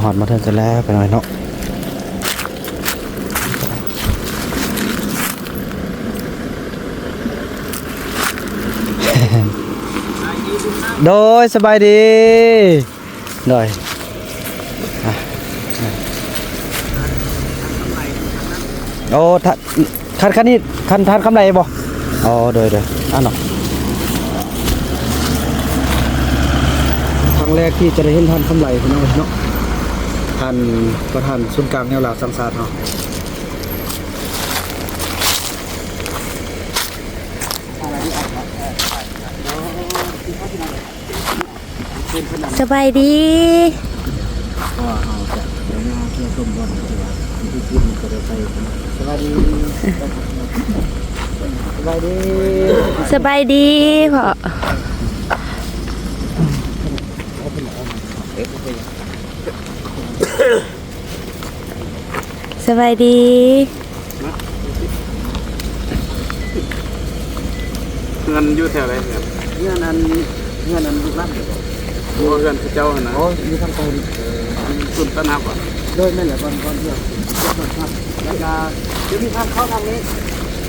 ຮອດມາເຖິງກັນແລ້ວ ໄປໜ້ອຍເນາະ. ໂດຍ ສະບາຍດີ. ໂດຍ ອ່ະ ໂອ້ ທ່ານ ຄັນ ຄັນນີ້ ທ່ານ ທ່ານຄຳໄຫຼບໍ່? ອໍ ໂດຍ ໂດຍ ອ່າເນາະ ຄັ້ງແລກທີ່ຈະໄດ້ເຫັນທ່ານຄຳໄຫຼ ພີ່ນ້ອງເນາະ ທ່ານປະທານສູນກາງແນວລາວສ້າງຊາດເຮົາ. ສະບາຍດີ. ສະບາຍດີ. ສະບາຍດີ. ສະບາຍດີພໍ່. ສະບາຍດີ. ເຮືອນຢູ່ແຖວໃດ? ເຮືອນ ເຮືອນອັນ ເຮືອນອັນລູກຫຼານ. ໂອ້ ເຮືອນເຂົາເຈົ້າຫັ້ນນະ. ໂອ້ ຢູ່ທາງໃຕ້ນີ້. ເອີ ອັນນີ້ສູນຕ້ອນຮັບບໍ? ໂດຍ ແມ່ນແຫຼະ ບ່ອນ ບ່ອນທີ່ເຮົາເກັບຕົ້ນຮັບ ແລ້ວກະຈະມີທາງເຂົ້າທາງນີ້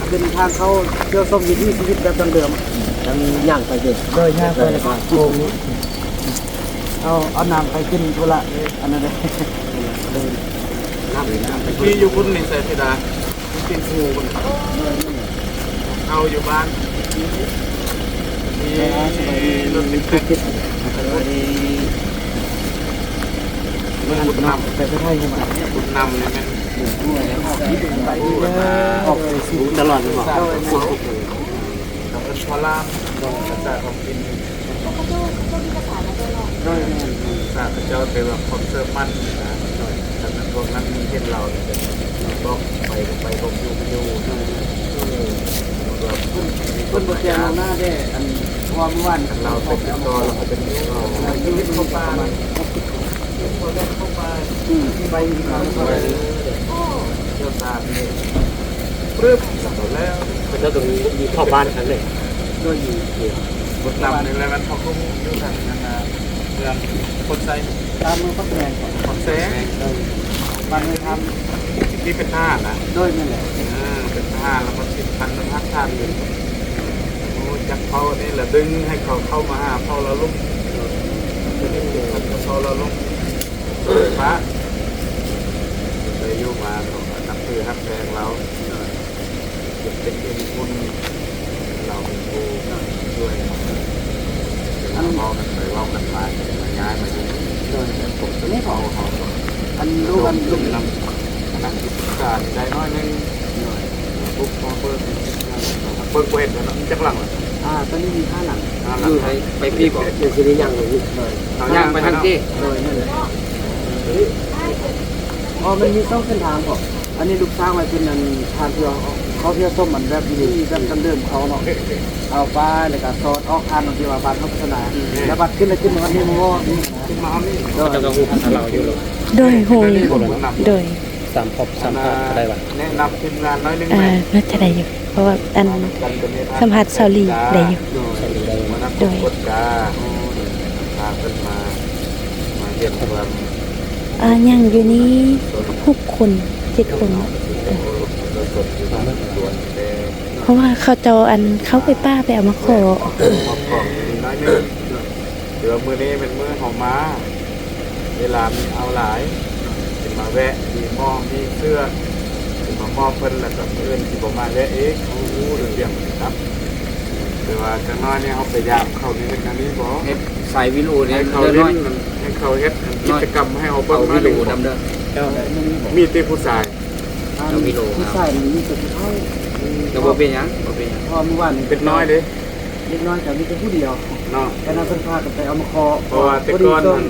ເປັນທາງເຂົ້າທ່ຽວຊົມວິຖີຊີວິດແບບດັ້ງເດີມ. ທາງຍ່າງໄປເດີ. ໂດຍ ຍ່າງໄປແລ້ວກະໂຄ້ງນີ້. ເອົາ ເອົານ້ຳໄປກິນພຸ້ນລະ ອັນນັ້ນເດ້. ນ້ຳ ນ້ຳໄປ ທີ່ຢູ່ພຸ້ນນີ້ໃສ່ເສດາ ມີກິນໝູພຸ້ນ ເອົາຢູ່ບ້ານ ມີລົດຕິດແຕັກ ສະບາຍດີ. ບຸນນຳ ໄປໄທ ບຸນນຳນີ້ແມ່ນ ອອກໄປສູ່ຕະຫຼອດເນາະ. ເຂົາເອີ້ນພໍ່ລາມ ພາສາຂອງຈີນ. ໂດຍ ແມ່ນ ພາສາເຂົາເຈົ້າ ແຕ່ວ່າຄວາມເຊື່ອໝັ້ນນະ. ໂດຍ ຄັນພວກນັ້ນເຫັນລາວນີ້ ບອກໄປກໍໄປ ບອກຢູ່ກໍຢູ່. ໂດຍ ເອີ ເພິ່ນ ເພິ່ນບໍ່ແຈ້ງລ່ວງໜ້າເດ້ ອັນ ເພາະວ່າມື້ວານ ຄັນລາວໄປຕິດຕໍ່ ລາວກໍຈະຕິດຕໍ່ ຢູ່ເຮັດຂອງປາ ອືມ ໄປ ໄປ ເຈົ້າຕານີ້ ປຶບ ແລ້ວ ແລ້ວກໍມີ ມີເຂົ້າບ້ານຄັນເລີຍ. ໂດຍ ຢູ່ ຢູ່ບົດຕຳນີ້ແຫຼະ ມັນເຂົ້າຄຸມຢູ່ທາງນັ້ນນະ ເມືອງໂພນໄຊ ຕາມເມືອງປາກແຊ. ປາກແຊ ເອີ ບ້ານເຮືອນທຳ ທີ່ເປັນທະຫານນະ. ໂດຍ ແມ່ນແຫຼະ ເອີ ເປັນທະຫານ ແລ້ວມາຕິດພັນນຳທະຫານຢູ່. ໂອ້ ຈັກເຜົ່ານີ້ລະດຶງໃຫ້ເຂົາເຂົ້າມາຫາເຜົ່າລາວລຸ່ມ ເປັນຕິດພັນກັບເຜົ່າລາວລຸ່ມ. ປະ ໄດ້ຢູ່ມາ ເຂົາກໍນັບຖືຮັກແພງລາວ ເປັນເປັນບຸນ ເປັນລາວເປັນຜູ້ຊ່ວຍ. ອັນ ເວົ້າກັນໄປເວົ້າກັນມາ ກໍໄດ້ມາຍ້າຍມາຢູ່ນີ້. ໂດຍ ແຕ່ປົກກະຕິເຮົາ ເຮົາ ອັນ ລູກ ອັນ ລູກ ອັນນັ້ນ ອັນນັ້ນ ການໄດ້ໜ້ອຍໜຶ່ງ. ໂດຍ ບຸກມາເບິ່ງ ເບິ່ງບໍ່ເຫັນແລ້ວເນາະ ມີຈັກຫຼັງລະ? ອ່າ ຕອນນີ້ມີຫ້າຫຼັງ. ຫ້າຫຼັງ ຢູ່ໃນ ໄປພີ້ບໍ? ເປັນຊິໄດ້ຍ່າງລົງນີ້. ໂດຍ ເຮົາຍ່າງໄປທາງພີ້. ໂດຍ ນັ້ນແຫຼະ. ອໍ ມັນມີສອງເສັ້ນທາງບໍ? ອັນນີ້ລູກສ້າງໄວ້ເປັນອັນທາງທີ່ວ່າເຂົາທ່ຽວຊົມອັນແບບວິຖີແບບດັ້ງເດີມເຂົາເນາະ. ເອົາໄປແລ້ວກໍສອດອອກທາງທີ່ວ່າບ້ານເຮົາພັດທະນາ ອືມ ແລ້ວບັດຂຶ້ນ ແລ້ວຂຶ້ນມາຮອດນີ້ ມາຮອດນີ້ ໂດຍ ເຈົ້າກໍຮູ້ພາສາລາວຢູ່ເນາະ. ໂດຍ ຮູ້ຢູ່ ໂດຍ ສາມຂອບສາມພາກໄດ້ວະ? ແນະນຳທີມງານໜ້ອຍໜຶ່ງ. ເອີ ໜ້າຈະໄດ້ຢູ່ ເພາະວ່າອັນ ສຳພາດສາວຫຼີໄດ້ຢູ່. ໂດຍ ໂດຍ ໂດຍ ພາເພິ່ນມາ ມາຢ້ຽມຊຽມ. ອ່າ ຍັງຢູ່ນີ້ຫົກຄົນ ເຈັດຄົນ. ເພາະວ່າເຂົາເຈົ້າ ອັນ ເຂົ້າໄປປ່າໄປເອົາມາຂໍ. ເອົາຂອງນີ້ໜ້ອຍໜຶ່ງ ແຕ່ວ່າມື້ນີ້ແມ່ນມື້ເຮົາມາ ເວລາມີເອົາຫຼາຍ ຊິມາແວະ ມີໝໍ້ ມີເສື້ອ ຊິມາມອບເພິ່ນ ແລ້ວກໍມື້ອື່ນຊິບໍ່ມາແວະອີກ. ໂອ້ ເລື່ອງກັບ ແຕ່ວ່າຈັກໜ້ອຍນີ້ເຮົາໄປຢາມເຂົານີ້ ເຮັດອັນນີ້ບໍ່? ເຮັດສາຍວິດີໂອນີ້ ໃຫ້ເຂົາເຫຼັ້ນ ໃຫ້ເຂົາເຮັດກິດຈະກຳໃຫ້ເຮົາເບິ່ງໜ້ອຍໜຶ່ງ. ມີຕິຜູ້ຊາຍ? ເອົາວິດີໂອ ຜູ້ຊາຍນີ້ມີແຕ່ຜູ້ເຖົ້າ. ກໍບໍ່ເປັນຫຍັງ ບໍ່ເປັນຫຍັງ ເພາະວ່າມື້ວານນີ້ ເດັກນ້ອຍເດ້ ເດັກນ້ອຍກໍມີແຕ່ຜູ້ດຽວເນາະ. ແຕ່ນັ້ນເພິ່ນພາກັນໄປເອົາມາຂໍ ເພາະວ່າແຕ່ກ່ອນຫັ້ນ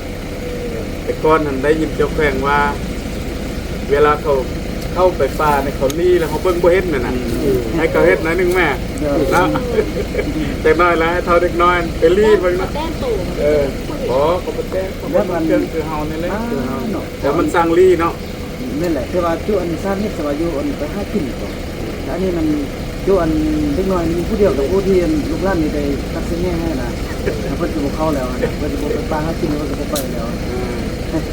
ແຕ່ກ່ອນຫັ້ນໄດ້ຍິນເຈົ້າແຂວງວ່າ ເວລາເຂົາເຂົ້າໄປປ່າໃນເຂົາລີ້ແລ້ວ ເຮົາເບິ່ງບໍ່ເຫັນນັ້ນນະ. ອືມ ໃຫ້ເຂົາເຮັດໜ້ອຍໜຶ່ງແມ້ ໂດຍ ເນາະ. ອືມ ຈັກໜ້ອຍລະໃຫ້ເຖົ້າເດັກນ້ອຍໄປລີ້ເບິ່ງເນາະ. ແຕ່ງໂຕ ເອີ ບໍ່ ເຂົາບໍ່ແຕ່ງ ເຂົາບໍ່ແຕ່ງ ເຄື່ອງຄືເຮົານີ້ແຫຼະ. ແຕ່ມັນຊ່າງລີ້ເນາະ. ແມ່ນແຫຼະ ແຕ່ວ່າຈຸອັນນີ້ຊານເຮັດ ແຕ່ວ່າຢູ່ອັນໄປຫາກິນກ່ອນ. ແຕ່ອັນນີ້ມັນຈຸອັນເດັກນ້ອຍມີຜູ້ດຽວ ກັບຜູ້ທີ່ອັນລູກຫຼານນີ້ໄດ້ຕັດສິນໃຫ້ນະ ແລ້ວເພິ່ນຊິບໍ່ເຂົ້າແລ້ວນະ ເພິ່ນຊິບໍ່ໄປປ່າຫາກິນ ເພິ່ນຊິບໍ່ໄປແລ້ວ. ອືມ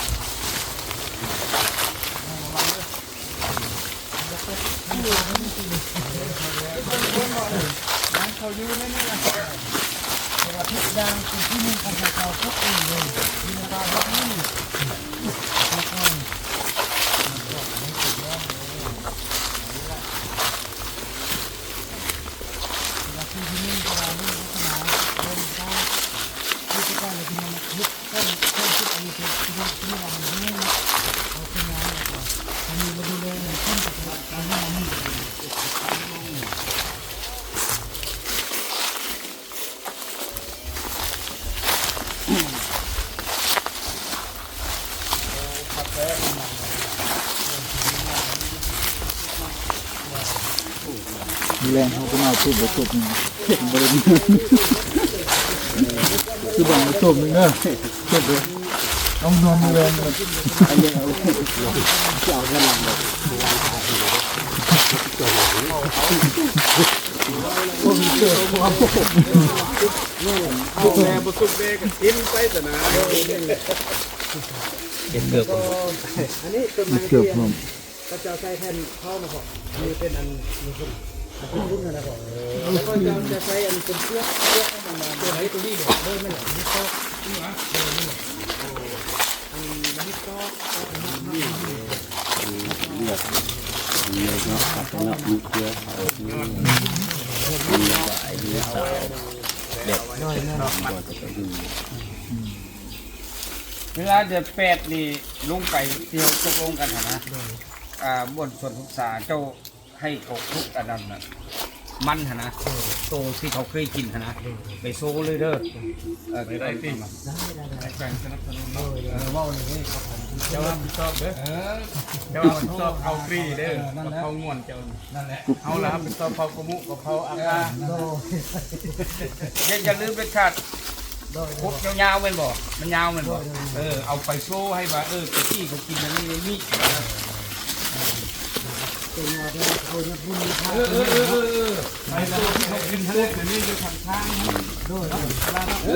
ທຸບບໍ່ທຸບ ບໍ່ໄດ້ ຄືບັງບໍ່ທຸບເດີ ທຸບເດີ ເອົານອນແລງ ອັນນີ້ເອົາ ເອົາເງິນຫຼັງເດີ ເອົາແມ່ບໍ່ສຸກແມ່ກໍກິນໄປຊະນະ ເກັບເກືອບ ອັນນີ້ເປັນ ເກັບເກືອບພ້ອມ ເຂົາເຈົ້າໃສ່ແຜ່ນເຜົານະພໍ່ ອັນນີ້ເປັນອັນນີ້ເພິ່ນ ອັນເພິ່ນລຸ້ນຫັ້ນນະພໍ່ ແລ້ວເຂົາເຈົ້າຈະໃສ່ອັນເປັນເປືອກ ເປືອກຂອງມັນນະ ຕົວໃດຕົວນີ້ບໍ ເອີ ແມ່ນແຫຼະ ນີ້ກໍ ນີ້ຫວາ ເອີ ນີ້ແຫຼະ ອັນນີ້ກໍ ນີ້ເດ້ ເລືອກ ເລືອກເນາະ ຄັດເນາະ ມີເກືອ ເອົາ ມີ ມີຫວາຍ ມີເຕົາ ແບບ ເວລາເດືອນແປດນີ້ລົງໄປທີ່ເຮົາຕົກລົງກັນຫັ້ນນະ ໂດຍ ອ່າ ບ່ອນສວນສຶກສາ ເຈົ້າໃຫ້ເຂົາຂຸດອັນນັ້ນນະ ມັນຫັ້ນນະ ໂດຍ ໂຕທີ່ເຂົາເຄີຍກິນຫັ້ນນະ ໂດຍ ໄປໂຊເລີຍເດີ ເອີ ໄປໄດ້ຕິ ໄດ້ ໄດ້ ໄດ້ ສະໜັບສະໜູນເນາະ ໂດຍ ເອີ ເວົ້າເລີຍ ເຈົ້າຮັບຜິດຊອບເດີ ເອີ ເຈົ້າຮັບຜິດຊອບເຂົ້າຟຣີເດີ ເອີ ນັ້ນແຫຼະ ເຂົ້າງວນເຈົ້າ ນັ້ນແຫຼະ ເຮົາລະຮັບຜິດຊອບເຂົ້າກະມຸກະເພົາອາກາ ໂດຍ ຢ່າ ຢ່າລືມເດັດຂາດ ໂດຍ ກົດຍາວໆແມ່ນບໍ່? ມັນຍາວແມ່ນບໍ່? ໂດຍ ໂດຍ ເອີ ເອົາໄປໂຊໃຫ້ວ່າ ເອີ ແຕ່ກີ້ເຂົາກິນອັນນີ້ ອັນນີ້ ເອີ ເອີ ເອີ ເອີ ໄປໂຊທີ່ເຂົາກິນເລີຍ ອັນນີ້ຢູ່ຂ້າງທາງ ໂດຍ ໂດຍ ເວລາເນາະ ເອີ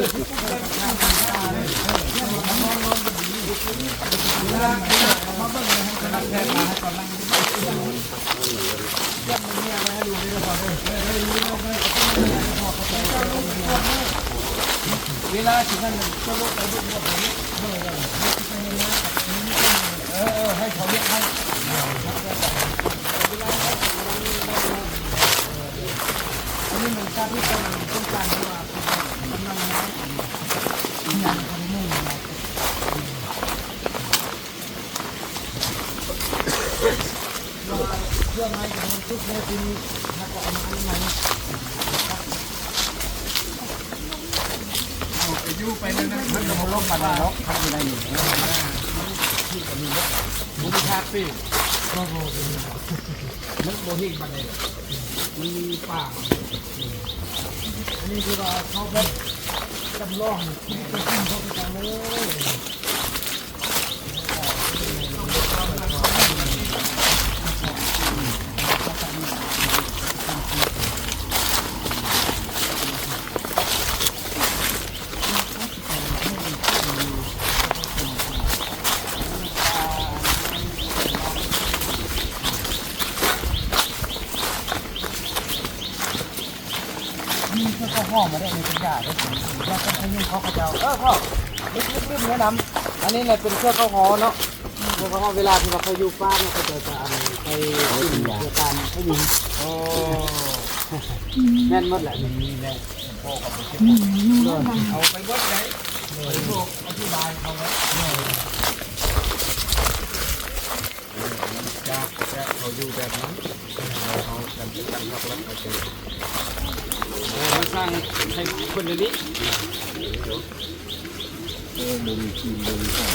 ເວລາ ເວລາເຮົາມາເບິ່ງໃນທາງການແພດ ເວລາທີ່ມັນຈະລົງໄປເບິ່ງ ເອີ ເອີ ໃຫ້ເຂົາເຮັດໃຫ້ ອັນນີ້ມັນສາທິດກຳລັງ ຕ້ອງການທີ່ວ່າກຳລັງ ເພື່ອໄມ້ຈະມັນສຸກແລ້ວ ທີນີ້ເຮົາກໍເອົາມາອັນໃໝ່ ເອົາໄປຢູ່ໄປນັ້ນນະ ມັນກໍບໍ່ລົງປານໃດດອກ ຄັນຢູ່ໃນນີ້ ມັນທາດປີ້ ມັນບໍ່ເຮັດປານໃດດອກ ມັນມີປ່າ ອັນນີ້ຄືວ່າເຂົາແບບຈຳລອງ ທີ່ເປັນເຂົາເຈົ້າເລີຍ. ອັນນີ້ຄືເຂົ້າຫໍ່ມາເດ້ ອັນນີ້ເປັນຢາເດ້ ເປັນຢາກັນພະຍຸງເຂົາເຈົ້າ. ເອີ ພໍ່ ລິບໆແນະນຳ ອັນນີ້ແຫຼະເປັນເຄືອເຂົ້າຫໍ່ເນາະ ເພາະວ່າເວລາທີ່ວ່າເຂົາຢູ່ປ່າເນາະ ເຂົາເຈົ້າຈະອັນໄປກິນເພື່ອຕ້ານພະຍຸງ. ໂອ້ ແມ່ນໝົດແຫຼະ ນີ້ແຫຼະ ພໍ່ກໍບໍ່ເກັບ ເອົາໄປເບິດໄດ໋ ໂດຍ ອະທິບາຍເຂົາໄດ້ ເອີ ຈາກ ຈາກເຂົາຢູ່ແບບນັ້ນ ເຮົາ ເຮົາກັນໄປຕັ້ງຫຼັກແລ້ວ ເຮົາຈະ ເອີ ມາສ້າງໃຫ້ເພິ່ນດຽວນີ້ ເອີ ບໍ່ມີທີ່ ບໍ່ມີທີ່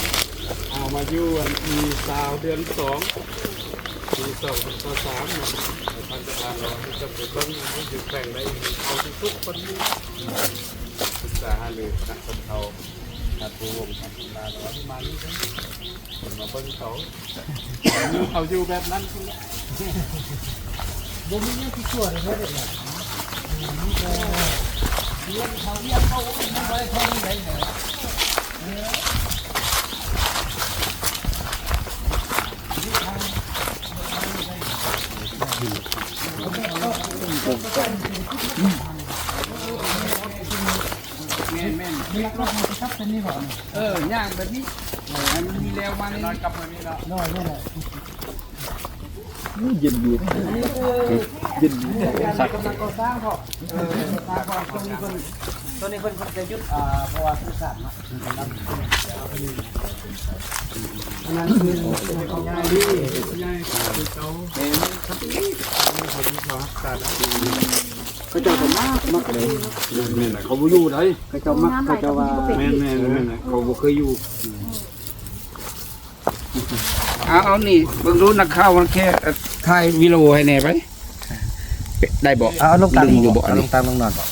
ເອົາມາຢູ່ວັນທີຊາວ ເດືອນສອງ ປີສອງພັນຊາວສາມເນາະ ທ່ານປະທານເຮົາຈະໄປເບິ່ງຢູ່ແຂວງໃດ ເອົາທຸກໆຄົນ ປຶກສາຫາລືຄະນະຄົນເຖົ້າ ທ່ານຜູ້ວົງ ທ່ານລາວ ມານີ້ເດ້ ເພິ່ນມາເບິ່ງເຂົາ ເຂົາຢູ່ແບບນັ້ນພຸ້ນແຫຼະ ບໍ່ມີຫຍັງທີ່ຊົ່ວເລີຍເດ້ ມີແຕ່ວຽນເຂົາວຽນເຂົາ ມັນບໍ່ໄດ້ເທົ່ານີ້ໃດ. ແມ່ນໆ ເວລາເຮົາຂັບເປັນນີ້ບໍ່? ເອີ ຍ່າງແບບນີ້ ເອີ ໃຫ້ມັນມີແລວມານີ້ ນອນກັບມື້ນີ້ເນາະ ໂດຍ ແມ່ນແຫຼະ. ໂອ້ ເຢັນດີ ອັນນີ້ຄື ເຢັນດີ ກຳລັງກໍ່ສ້າງເພາະ ເອີ ສ້າງເພາະ ຊ່ວງນີ້ເພິ່ນ ຊ່ວງນີ້ເພິ່ນ ເພິ່ນຈະຢຸດ ອ່າ ເພາະວ່າຄືສານເນາະ ອັນນັ້ນຄືເຂົາຍ້າຍທີ່ ຍ້າຍເຂົາ ເຂົາຢູ່ເຂົາຮັກສາໄດ້ ເຂົາເຈົ້າກໍມັກ ມັກເລີຍ ແມ່ນໆ ເຂົາບໍ່ຢູ່ໃດ ເຂົາເຈົ້າມັກ ເຂົາເຈົ້າວ່າ ແມ່ນໆ ແມ່ນໆ ເຂົາບໍ່ເຄີຍຢູ່. ເອົາ ເອົານີ້ເບິ່ງດູ ນັກຂ່າວ ນັກແຂກ ເອີ ຖ່າຍວິດີໂອໃຫ້ແດ່ໄປ. ໄດ້ບໍ່? ເອົາລົງຕາງ ລົງຢູ່ບໍ່? ເອົາລົງຕາງ ລົງນອນບໍ່?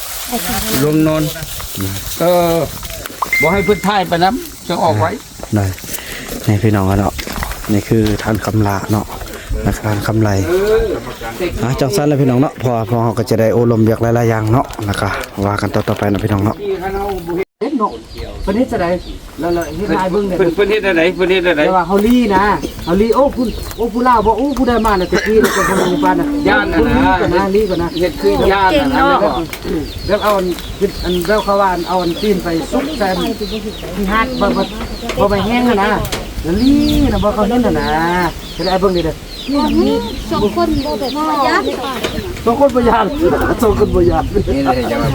ລົງນອນ. ເອີ ບໍ່ໃຫ້ເພິ່ນຖ່າຍໄປນຳ ຈັ່ງອອກໄວ. ໄດ້ ນີ້ພີ່ນ້ອງເນາະ ນີ້ຄືທ່ານຄຳຫຼ້າເນາະ ແລະ ທ່ານຄຳໄຫຼ. ອ່າ ຈັ່ງຊັ້ນແຫຼະພີ່ນ້ອງເນາະ ເພາະວ່າພວກເຮົາກໍຈະໄດ້ໂອ້ລົມວຽກຫຼາຍໆຢ່າງເນາະ ແລ້ວກໍວ່າກັນຕໍ່ໆໄປເນາະພີ່ນ້ອງເນາະ. ເຮັດເນາະ ເພິ່ນເຮັດຈັ່ງໃດ? ແລ້ວ ແລ້ວເຮັດໃຫ້ເບິ່ງແດ່. ເພິ່ນ ເພິ່ນເຮັດແນວໃດ? ເພິ່ນເຮັດແນວໃດ? ແຕ່ວ່າເຮົາລີ້ນະ ເຮົາລີ້. ໂອ້ ຜູ້ ໂອ້ ຜູ້ລາວບໍ່? ໂອ້ ຜູ້ໃດມາແລ້ວ ແຕ່ກີ້ແລ້ວກໍບໍ່ມີປານນະ. ຢ້ານນະ ລີ້ກ່ອນນະ ລີ້ກ່ອນນະ. ເຮັດຄືຢ້ານນະ ແບບເອົາອັນ ອັນ ແບບເຂົາວ່າ ອັນ ເອົາອັນຕີນໄປຊຸກໃສ່ທີ່ຫາດ ບໍ່ ບໍ່ ບໍ່ໃຫ້ແຫ້ງຫັ້ນນະ ແລ້ວລີ້ນະ ບໍ່ເຂົ້າຫີນຫັ້ນນະ. ເຮັດໃຫ້ເບິ່ງນີ້ເດີ. ສອງຄົນບໍ່ແບບບໍ່ຢ້ານ ສອງຄົນບໍ່ຢ້ານ ສອງຄົນບໍ່ຢ້ານ. ນີ້ແຫຼະ ແຕ່ວ່າ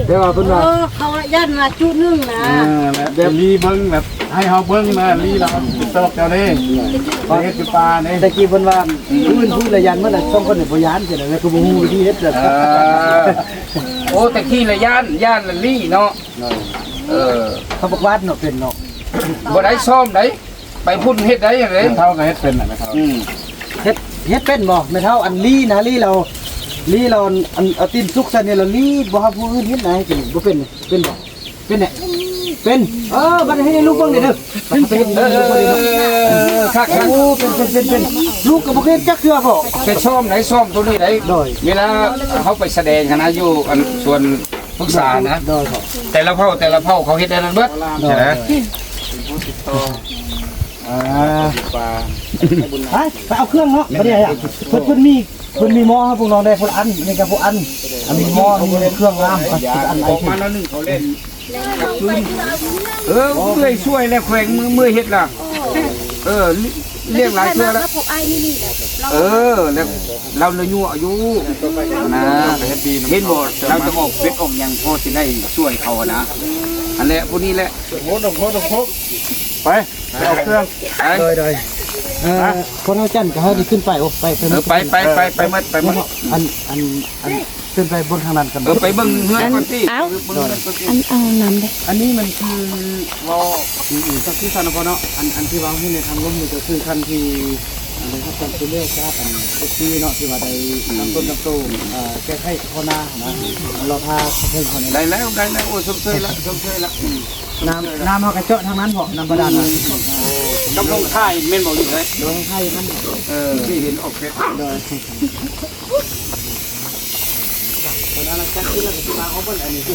ແຕ່ວ່າເພິ່ນວ່າ ເອີ ເຂົາຢ້ານວ່າຈຸໜຶ່ງນະ. ເອີ ແບບລີ້ເບິ່ງ ແບບໃຫ້ເຮົາເບິ່ງນະ ລີ້ແລ້ວເຮົາຊິຕອບເຈົ້າເດ້ ເຮັດຢູ່ປ່າເດ້. ແຕ່ກີ້ເພິ່ນວ່າ ອືມ ພື້ນ ພື້ນລະຢ້ານໝົດລະ ສອງຄົນນີ້ບໍ່ຢ້ານ ຈັ່ງໃດກໍບໍ່ຮູ້ວິທີເຮັດ. ເອີ ໂອ້ ແຕ່ກີ້ລະຢ້ານ ຢ້ານລະລີ້ເນາະ. ເອີ ເຂົາບັກວາດເນາະ ເປັນເນາະ ບໍ່ໄດ້ຊ້ອມໃດ. ໄປພຸ້ນເຮັດໄດ້ຈັ່ງໃດ? ແມ່ເຖົ້າກໍເຮັດເປັນນະ ແມ່ເຖົ້າ. ອືມ ເຮັດ ເຮັດເປັນບໍ່ແມ່ເຖົ້າ? ອັນລີ້ນະ ລີ້ລາວ ລີ້ລາວ ອັນ ເອົາຕີນຊຸກໃສ່ນີ້ລາວລີ້ ບໍ່ໃຫ້ຜູ້ອື່ນເຮັດນະ ເຮັດຈັ່ງນີ້ບໍ່ເປັນ. ເປັນບໍ່? ເປັນແຫຼະ ເປັນ. ເອີ ບັດໃຫ້ລູກເບິ່ງແດ່ເດີ ເປັນ ເປັນ. ເອີ ເອີ ເອີ ຄັກໆ. ໂອ້ ເປັນ ເປັນ ເປັນ ເປັນ. ລູກກໍບໍ່ເຄີຍເຮັດຈັກເທື່ອພໍ. ແຕ່ຊ້ອມໃດ ຊ້ອມໂຕນີ້ໃດ. ໂດຍ ເວລາເຮົາໄປສະແດງຫັ້ນນະ ຢູ່ອັນສວນ ປຶກສານະ. ໂດຍ ໂດຍ ແຕ່ລະເຜົ່າ ແຕ່ລະເຜົ່າເຂົາເຮັດອັນນັ້ນເບິດ. ໂດຍ ນະ ໂດຍ. ອ່າ ໄປ ໄປເອົາເຄື່ອງເນາະ ບັດນີ້. ເພິ່ນ ເພິ່ນມີ ເພິ່ນມີໝໍ້ໃຫ້ພວກນ້ອງໄດ້ຄົນລະອັນ ນີ້ກໍຜູ້ອັນ ອັນນີ້ໝໍ້ ມີເຄື່ອງງາມ ໄປ ໄປອັນ ອອກມາແນວໜຶ່ງ ເຂົາເລ່ນ. ເອີ ເມື່ອຍຊ່ວຍແລ້ວ ແຂວງເມື່ອຍເຮັດລະ. ເອີ ລ້ຽງຫຼາຍເທື່ອແລ້ວ. ເອີ ແລ້ວລາວລະຍົວະຢູ່ນະ ເຫັນບໍ່? ລາວຈະອອກເປັດອອກຫຍັງ ພໍຊິໄດ້ຊ່ວຍເຂົານະ. ອັນແຫຼະ ຜູ້ນີ້ແຫຼະ ໄປ ໄປເອົາເຄື່ອງ. ໂດຍ ໂດຍ. ເອີ ພວກເຮົາຈັນກໍເຮົາຊິຂຶ້ນໄປ. ໂອ້ ໄປ ໄປ ໄປ ໄປໝົດ ໄປໝົດ. ອັນ ອັນ ອັນ ຂຶ້ນໄປເບິ່ງທາງນັ້ນກັນ. ເອີ ໄປເບິ່ງເຮືອນກ່ອນຕິ ເບິ່ງເຮືອນກ່ອນຕິ. ອັນ ເອົານ້ຳເດ້. ອັນນີ້ມັນຄືເວົ້າ ອືມ ຈັກທີ່ຊັ້ນນະພໍ່ເນາະ. ອັນ ອັນທີ່ເວົ້າໃຫ້ໃນທາງລົມນີ້ກໍຄືຄັນທີ່ ອັນ ໄດ້ຮັບການຊ່ວຍເຫຼືອຈາກ ອັນ ເອັຟຊີ ເນາະ ທີ່ວ່າໄດ້ ອືມ ນຳຕົ້ນນຳໂຕ ເອີ ແກ້ໄຂສະເພາະໜ້າຫັ້ນນະ. ອືມ ລໍຖ້າເພິ່ນເຂົານີ້ ໄດ້ແລ້ວ ໄດ້ແລ້ວ. ໂອ້ ຊົມເຊີຍລະ ຊົມເຊີຍລະ. ອືມ ນ້ຳ ນ້ຳເຮົາກໍເຈາະທາງນັ້ນເພາະ ນ້ຳບາດານນະ. ອືມ ໂອ້ ກັບໜອງຄາຍແມ່ນບໍ່ຢູ່ໃສ? ໜອງຄາຍນັ້ນ. ເອີ ທີ່ເຫັນອອກເຟສ. ໂດຍ. ຕອນນັ້ນຈັກຄືລະກໍຊິມາເອົາເບິດ. ອັນນີ້ຄື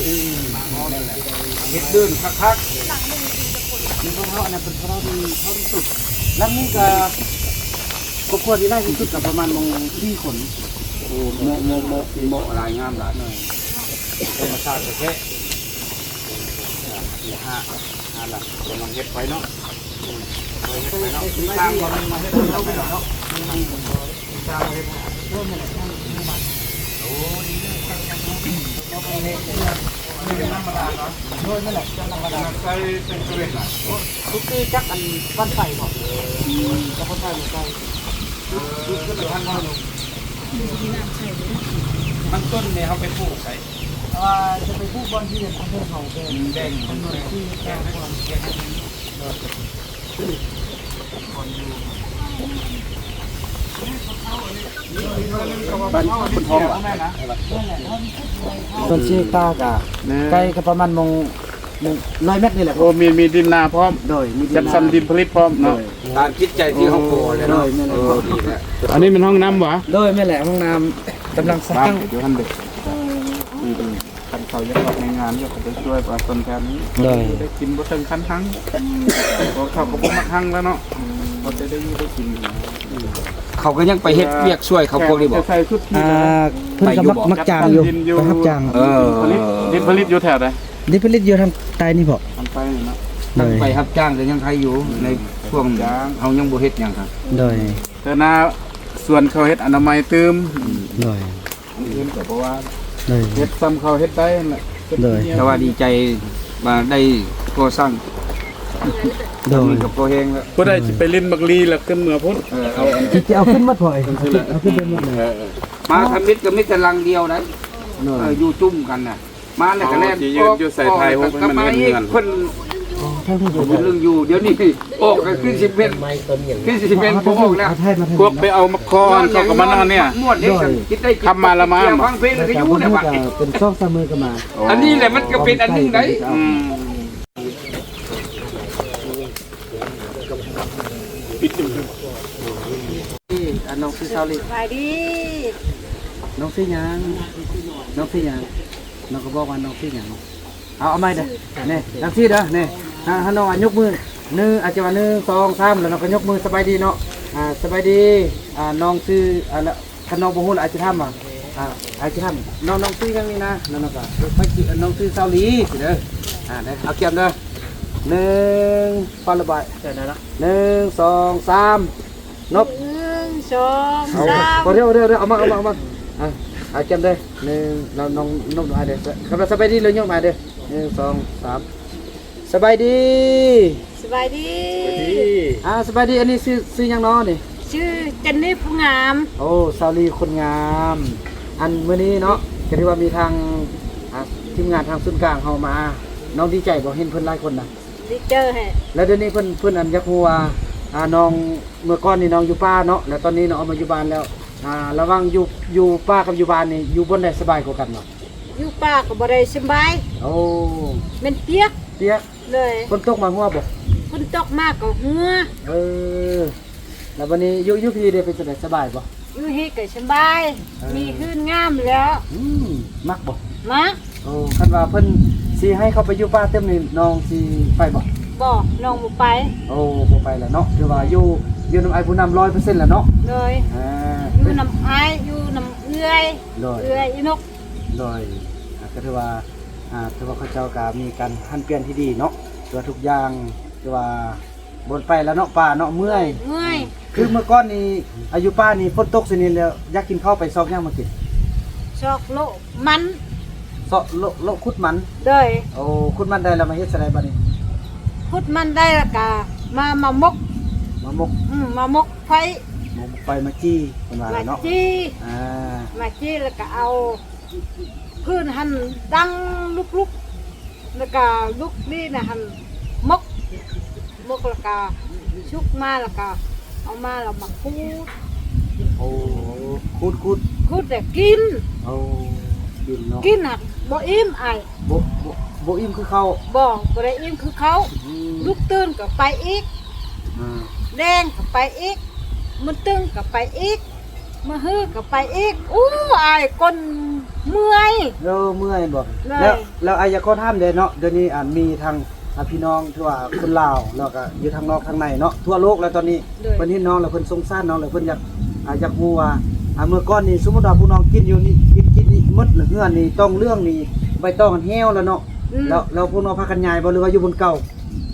ມາເອົາແລ້ວແຫຼະ ເຮັດເດີນຄັກໆ. ນີ້ພວກເຮົາ ອັນນັ້ນເປັນພວກເຮົາທີ່ເທົ່າທີ່ສຸດ. ຫຼັງນີ້ກໍຄອບຄົວທີ່ຫຼາຍທີ່ສຸດກໍປະມານໝ່ອງສີ່ຄົນ. ໂອ້ ເໝາະ ເໝາະ ເໝາະ ເໝາະຫຼາຍ ງາມຫຼາຍ. ໂດຍ ທຳມະຊາດແທ້ໆ. ຫ້າ ຫ້າຫຼັງກຳລັງເຮັດໄປເນາະ. ເຮັດໄປເນາະ ມີຊ່າງບໍ່ ມີມາເຮັດເນາະ. ມີຊ່າງມາເຮັດ. ໂອ້ ນີ້ທຳມະດາເນາະ. ໂດຍ ນັ້ນແຫຼະ ທຳມະດາ ໃສ່ເປັນເຊເວັນນະ. ໂອ້ ທຸກປີຈັກອັນ ບັ້ງໄຟບໍ່? ເອີ ຈັກບັ້ງໄຟມາໃສ່. ເອີ ມັນຕົ້ນນີ້ເຮົາໄປປູກໃສ? ອ່າ ຈະໄປປູກບ່ອນທີ່ເພິ່ນເຮົາແບ່ງ ອືມ ແບ່ງ ເພິ່ນທີ່ແບ່ງ ແບ່ງ ບ້ານຄົນທ້ອງຫວາ? ເພິ່ນຊິຕາກະ ແມ່ນ ໄກກໍປະມານໝ່ອງ ໜຶ່ງຮ້ອຍແມັດນີ້ແຫຼະ. ໂອ້ ມີ ມີດິນນາພ້ອມ. ໂດຍ ມີດິນນາ ຈັດສັນດິນຜະລິດພ້ອມເນາະ. ໂດຍ ຕາມຈິດໃຈທີ່ເຮົາຂໍແຫຼະເນາະ. ໂດຍ ແມ່ນແຫຼະ. ເອີ ດີແຫຼະ. ອັນນີ້ແມ່ນຫ້ອງນ້ຳຫວາ? ໂດຍ ແມ່ນແຫຼະ ຫ້ອງນ້ຳກຳລັງສ້າງ ຢູ່ຫັ້ນເດ້. ອືມ ຄັນເຂົາຢາກອອກໃນງານ ຢາກໄປຊ່ວຍປະຊາຊົນແຖວນີ້. ໂດຍ ໄດ້ກິນບໍ່ເຖິງຂັ້ນຮັ່ງ ພວກເຂົາກໍບໍ່ມັກຮັ່ງແລ້ວເນາະ. ພໍແຕ່ໄດ້ຢູ່ໄດ້ກິນ ເຂົາກໍຍັງໄປເຮັດວຽກຊ່ວຍເຂົາພວກນີ້ບໍ່? ອ່າ ເພິ່ນກໍມັກ ມັກຈ້າງຢູ່ ໄປຮັບຈ້າງ. ເອີ ດິນຜະລິດຢູ່ແຖວໃດ? ດິນຜະລິດຢູ່ທາງໃຕ້ນີ້ເພາະ ທາງໃຕ້ນີ້ເນາະ. ໂດຍ ໄປຮັບຈ້າງກໍຍັງໃຄຢູ່ ໃນຊ່ວງເຮົາຍັງບໍ່ເຮັດຫຍັງ. ໂດຍ ເທື່ອໜ້າສວນເຂົາເຮັດອະນາໄມຕື່ມ. ໂດຍ ອັນອື່ນກໍບໍ່ວ່າ ໂດຍ ເຮັດສ່ຳເຂົາເຮັດໄດ້ຫັ້ນແຫຼະ. ໂດຍ ແຕ່ວ່າດີໃຈວ່າໄດ້ກໍ່ສ້າງ. ໂດຍ ມັນກໍພໍແຮງແລ້ວ. ຜູ້ໃດຊິໄປຫຼິ້ນບັກລີລະຂຶ້ນເມືອພຸ້ນ. ເອີ ເອົາ ຊິ ຊິເອົາຂຶ້ນໝົດພໍ ເອົາຂຶ້ນໄປໝົດເລີຍ. ເອີ ເອີ ມາທຳອິດກໍມີແຕ່ຫຼັງດຽວໃດ. ໂດຍ ເອີ ຢູ່ຈຸ້ມກັນນະ. ມາແລ້ວກໍແລ່ນ ທີ່ຢືນຢູ່ໃສ່ຖ່າຍຮູບໃຫ້ມັນເຫັນເຮືອນ ເພິ່ນ ທາງນີ້ ເລື່ອງຢູ່ ດຽວນີ້ອອກກໍຄືຊິແມ່ນ ຄືຊິແມ່ນບໍ່ອອກແລ້ວ. ພວກໄປເອົາໝາກຄໍ່ ເຂົາກໍມານອນນີ້ ມາມວດເດ້ ໂດຍ ຄິດໄດ້ ຄຳມາລະມາ ຟັງເພງກໍຢູ່ແລ້ວ ເປັນສອງສາມມື້ກໍມາ. ອັນນີ້ແຫຼະ ມັນກໍເປັນອັນໜຶ່ງໄດ໋. ອືມ ນີ້ ອັນ ນ້ອງຊື່ສາວລີ. ສະບາຍດີ. ນ້ອງຊື່ຫຍັງ? ນ້ອງຊື່ຫຍັງ? ນ້ອງກໍບອກວ່ານ້ອງຊື່ຫຍັງ? ເອົາ ເອົາໃໝ່ເດີ ນີ້ ຈັ່ງຊີ້ເດີ ນີ້ ຖ້າ ຖ້ານ້ອງ ອາ ຍົກມື ໜຶ່ງ ອາດຈະວ່າ ໜຶ່ງ ສອງ ສາມ ແລ້ວນ້ອງກໍຍົກມື ສະບາຍດີເນາະ. ອາ ສະບາຍດີ ອາ ນ້ອງຊື່ ອາ ລະ ຄັນນ້ອງບໍ່ຮູ້ລະ ອາດຈະຖາມວ່າ ອາ ອາດຈະຖາມ ນ້ອງ ນ້ອງຊື່ຫຍັງນີ້ນະ? ນ້ອງ ນ້ອງກໍ ຂ້ອຍຊື່ ນ້ອງຊື່ສາວລີ ຊິເດີ. ອາ ເດີ ເອົາກຽມເດີ ໜຶ່ງ ປາລະບາຍ ໜຶ່ງ ສອງ ສາມ ນົບ ໜຶ່ງ ສອງ ເອົາ ສາມ ບໍ່ ດຽວ ດຽວ ດຽວ ເອົາມາ ເອົາມາ ເອົາມາ ອາ ອາ ກຽມເດີ ໜຶ່ງ ແລ້ວນ້ອງນົບໃຫ້ເດີ ຄັນວ່າສະບາຍດີແລ້ວຍົກມາເດີ ໜຶ່ງ ສອງ ສາມ ສະບາຍດີ. ສະບາຍດີ. ສະບາຍດີ. ອາ ສະບາຍດີ ອັນນີ້ຊື່ ຊື່ຫຍັງນໍນີ້? ຊື່ຈັນນີ ຜູ້ງາມ. ໂອ້ ສາວລີຄົນງາມ. ອັນ ມື້ນີ້ເນາະ ກໍຖືວ່າມີທາງ ອາ ທີມງານທາງສູນກາງເຮົາມາ ນ້ອງດີໃຈບໍ່ ເຫັນເພິ່ນຫຼາຍຄົນນະ? ດີໃຈແຮງ. ແລ້ວດຽວນີ້ເພິ່ນ ເພິ່ນ ອັນ ຢາກຮູ້ວ່າ ອາ ນ້ອງ ເມື່ອກ່ອນນີ້ນ້ອງຢູ່ປ່າເນາະ ແລ້ວຕອນນີ້ນ້ອງອອກມາຢູ່ບ້ານແລ້ວ ອາ ລະຫວ່າງຢູ່ ຢູ່ປ່າກັບຢູ່ບ້ານນີ້ ຢູ່ບ່ອນໃດສະບາຍກວ່າກັນວະ? ຢູ່ປ່າກໍບໍ່ໄດ້ສະບາຍ. ໂອ້ ແມ່ນປຽກ. ປຽກ. ໂດຍ. ຝົນຕົກມາຫົວບໍ່? ຝົນຕົກມາກໍຫົວ. ເອີ ແລ້ວບັດນີ້ຢູ່ ຢູ່ພີ້ເດ ເປັນຈັ່ງໃດ ສະບາຍບໍ່? ຢູ່ພີ້ກໍສະບາຍ. ເອີ ມີເຮືອນງາມແລ້ວ. ອືມ ມັກບໍ່? ມັກ. ໂອ້ ຄັນວ່າເພິ່ນຊິໃຫ້ເຂົ້າໄປຢູ່ປ່າເຕັມນີ້ ນ້ອງຊິໄປບໍ່? ບໍ່ ນ້ອງບໍ່ໄປ. ໂອ້ ບໍ່ໄປແລ້ວເນາະ ຖືວ່າຢູ່ ຢູ່ນຳອ້າຍຜູ້ນຳຮ້ອຍເປີເຊັນແລ້ວເນາະ. ໂດຍ. ອາ ຢູ່ນຳອ້າຍ ຢູ່ນຳເອື້ອຍ. ໂດຍ. ເອື້ອຍອີ່ນົກ. ໂດຍ. ອາ ກໍຖືວ່າ ອາ ຖືວ່າເຂົາເຈົ້າກໍມີການຫັນປ່ຽນທີ່ດີເນາະ ຖືວ່າທຸກຢ່າງ ຖືວ່າ ບໍ່ໄປແລ້ວເນາະ ປ່າເນາະ ເມື່ອຍ. ເມື່ອຍ. ຄືເມື່ອກ່ອນນີ້ ອາ ຢູ່ປ່ານີ້ ຝົນຕົກຊີ້ນີ້ແລ້ວ ຢາກກິນເຂົ້າ ໄປຊອກຫຍັງມາກິນ? ຊອກໂລະມັນ. ຊອກໂລະ ໂລະຂຸດມັນ. ໂດຍ. ໂອ້ ຂຸດມັນໄດ້ແລ້ວ ມາເຮັດຈັ່ງໃດບັດນີ້? ຂຸດມັນໄດ້ແລ້ວກະມາ ມາໝົກ. ມາໝົກ. ອືມ ມາໝົກໄຟ. ໝົກໄຟ ມາຈີ່ ເພິ່ນວ່າເນາະ ມາຈີ່. ອາ ມາຈີ່ແລ້ວກະເອົາ ພື້ນຫັ້ນດັງລຸກໆ ແລ້ວກະລຸກນີ້ນະຫັ້ນໝົກ ໝົກແລ້ວກະສຸກມາແລ້ວກະເອົາມາແລ້ວມາຂູດ. ໂອ້ ຂູດ ຂູດ ຂູດແລ້ວກິນ. ໂອ້ ກິນເນາະ ກິນຫັ້ນບໍ່ອີ່ມອ້າຍ. ບໍ່ ບໍ່ ບໍ່ອີ່ມຄືເຂົ້າ. ບໍ່ ບໍ່ໄດ້ອີ່ມຄືເຂົ້າ. ອືມ ລຸກຕື່ນກໍໄປອີກ. ອາ ແລງກໍໄປອີກ ມື້ຕຶງກໍໄປອີກ ມື້ຮືກໍໄປອີກ. ໂອ້ ອ້າຍ ກົ້ນເມື່ອຍ. ເອີ ເມື່ອຍບໍ່? ເມື່ອຍ. ແລ້ວ ແລ້ວອ້າຍຢາກຂໍຖາມແດ່ເນາະ ດຽວນີ້ ອັນ ມີທັງ ອາ ພີ່ນ້ອງທີ່ວ່າຄົນລາວ ແລ້ວກໍຢູ່ທາງນອກທາງໃນເນາະ ທົ່ວໂລກແລ້ວຕອນນີ້. ໂດຍ. ເພິ່ນເຫັນນ້ອງແລ້ວເພິ່ນສົງສານນ້ອງ ແລ້ວເພິ່ນຢາກ ອາ ຢາກຮູ້ວ່າ ອາ ເມື່ອກ່ອນນີ້ ສົມມຸດວ່າພວກນ້ອງກິນຢູ່ນີ້ ກິນ ກິນນີ້ໝົດ ເຮືອນນີ້ຕ້ອງເລື່ອງນີ້ ໃບຕອງຫັ້ນແຫ້ວແລ້ວເນາະ. ອືມ ແລ້ວ ແລ້ວພວກນ້ອງພາກັນຍ້າຍບໍ່ ຫຼືວ່າຢູ່ບ່ອນເກົ່າ?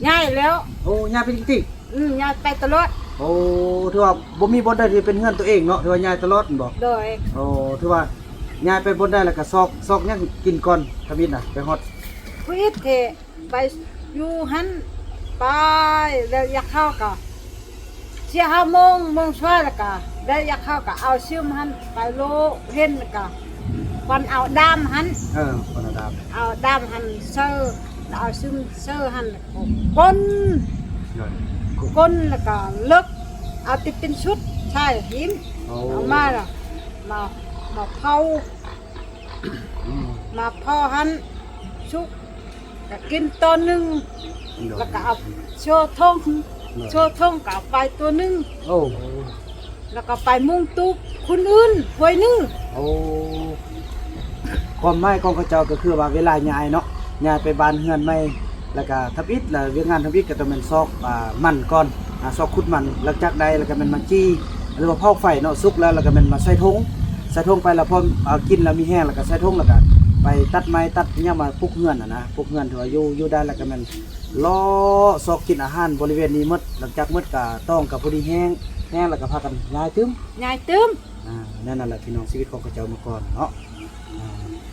ຍ້າຍແລ້ວ. ໂອ້ ຍ້າຍໄປຈິງໆ. ອືມ ຍ້າຍໄປຕະຫຼອດ. ໂອ້ ຖືວ່າບໍ່ມີບ່ອນໃດທີ່ເປັນເຮືອນຕົວເອງເນາະ ຖືວ່າຍ້າຍຕະຫຼອດແມ່ນບໍ່? ໂດຍ. ໂອ້ ຖືວ່າຍ້າຍໄປບ່ອນໃດແລ້ວກໍຊອກ ຊອກຫຍັງກິນກ່ອນ ທຳອິດນະ ໄປຮອດ ຜູ້ອິດເທ ໄປຢູ່ຫັ້ນ ໄປແລ້ວຢາກເຂົ້າກໍເສຍຫ້າໂມງ ໂມງຊວາ ແລ້ວກໍໄດ້ຢາກເຂົ້າກໍເອົາຊຶມຫັ້ນໄປໂລເຫັນ ແລ້ວກໍຄວັນເອົາດາມຫັ້ນ. ເອີ ຄວັນເອົາດາມ ເອົາດາມຫັ້ນເຊີ ແລ້ວເອົາຊຶມເຊີຫັ້ນ ກົນ ໂດຍ ກົນແລ້ວກໍເລິກ ເອົາຕິດເປັນຊຸດໃສ່ຫີນ. ໂອ້ ເອົາມາແລ້ວມາ ມາເຜົາ. ອືມ ມາເຜົາຫັ້ນສຸກກໍກິນຕອນໜຶ່ງ. ໂດຍ ແລ້ວກໍເອົາໂຊທົ່ງ ໂດຍ ໂຊທົ່ງກໍເອົາໄປຕົວໜຶ່ງ. ໂອ້ ແລ້ວກໍໄປມຸງຕູບຄົນອື່ນຖ້ວຍໜຶ່ງ. ໂອ້ ຄວາມໝາຍຂອງເຂົາເຈົ້າກໍຄືວ່າເວລາຍ້າຍເນາະ ຍ້າຍໄປບ້ານເຮືອນໃໝ່ ແລ້ວກະທຳອິດ ແລ້ວວຽກງານທຳອິດກໍຕ້ອງແມ່ນຊອກ ອາ ມັນກ່ອນ ອາ ຊອກຂຸດມັນ ຫຼັງຈາກໄດ້ແລ້ວກໍແມ່ນມາຈີ່ ຫຼືວ່າເຜົາໄຟເນາະ ສຸກແລ້ວ ແລ້ວກໍແມ່ນມາໃສ່ຖົງ ໃສ່ຖົງໄປແລ້ວ ພໍ ອາ ກິນແລ້ວມີແຮງ ແລ້ວກໍໃສ່ຖົງ ແລ້ວກໍໄປຕັດໄມ້ຕັດຫຍັງມາປຸກເຮືອນຫັ້ນນະ ປຸກເຮືອນ ຖືວ່າຢູ່ ຢູ່ໄດ້ ແລ້ວກໍແມ່ນເລາະຊອກກິນອາຫານບໍລິເວນນີ້ໝົດ ຫຼັງຈາກໝົດກໍຕ້ອງກໍພໍດີແຫ້ງ ແຫ້ງແລ້ວກໍພາກັນຍ້າຍຕື່ມ ຍ້າຍຕື່ມ. ອາ ແນວນັ້ນແຫຼະພີ່ນ້ອງ ຊີວິດຂອງເຂົາເຈົ້າເມື່ອກ່ອນເນາະ.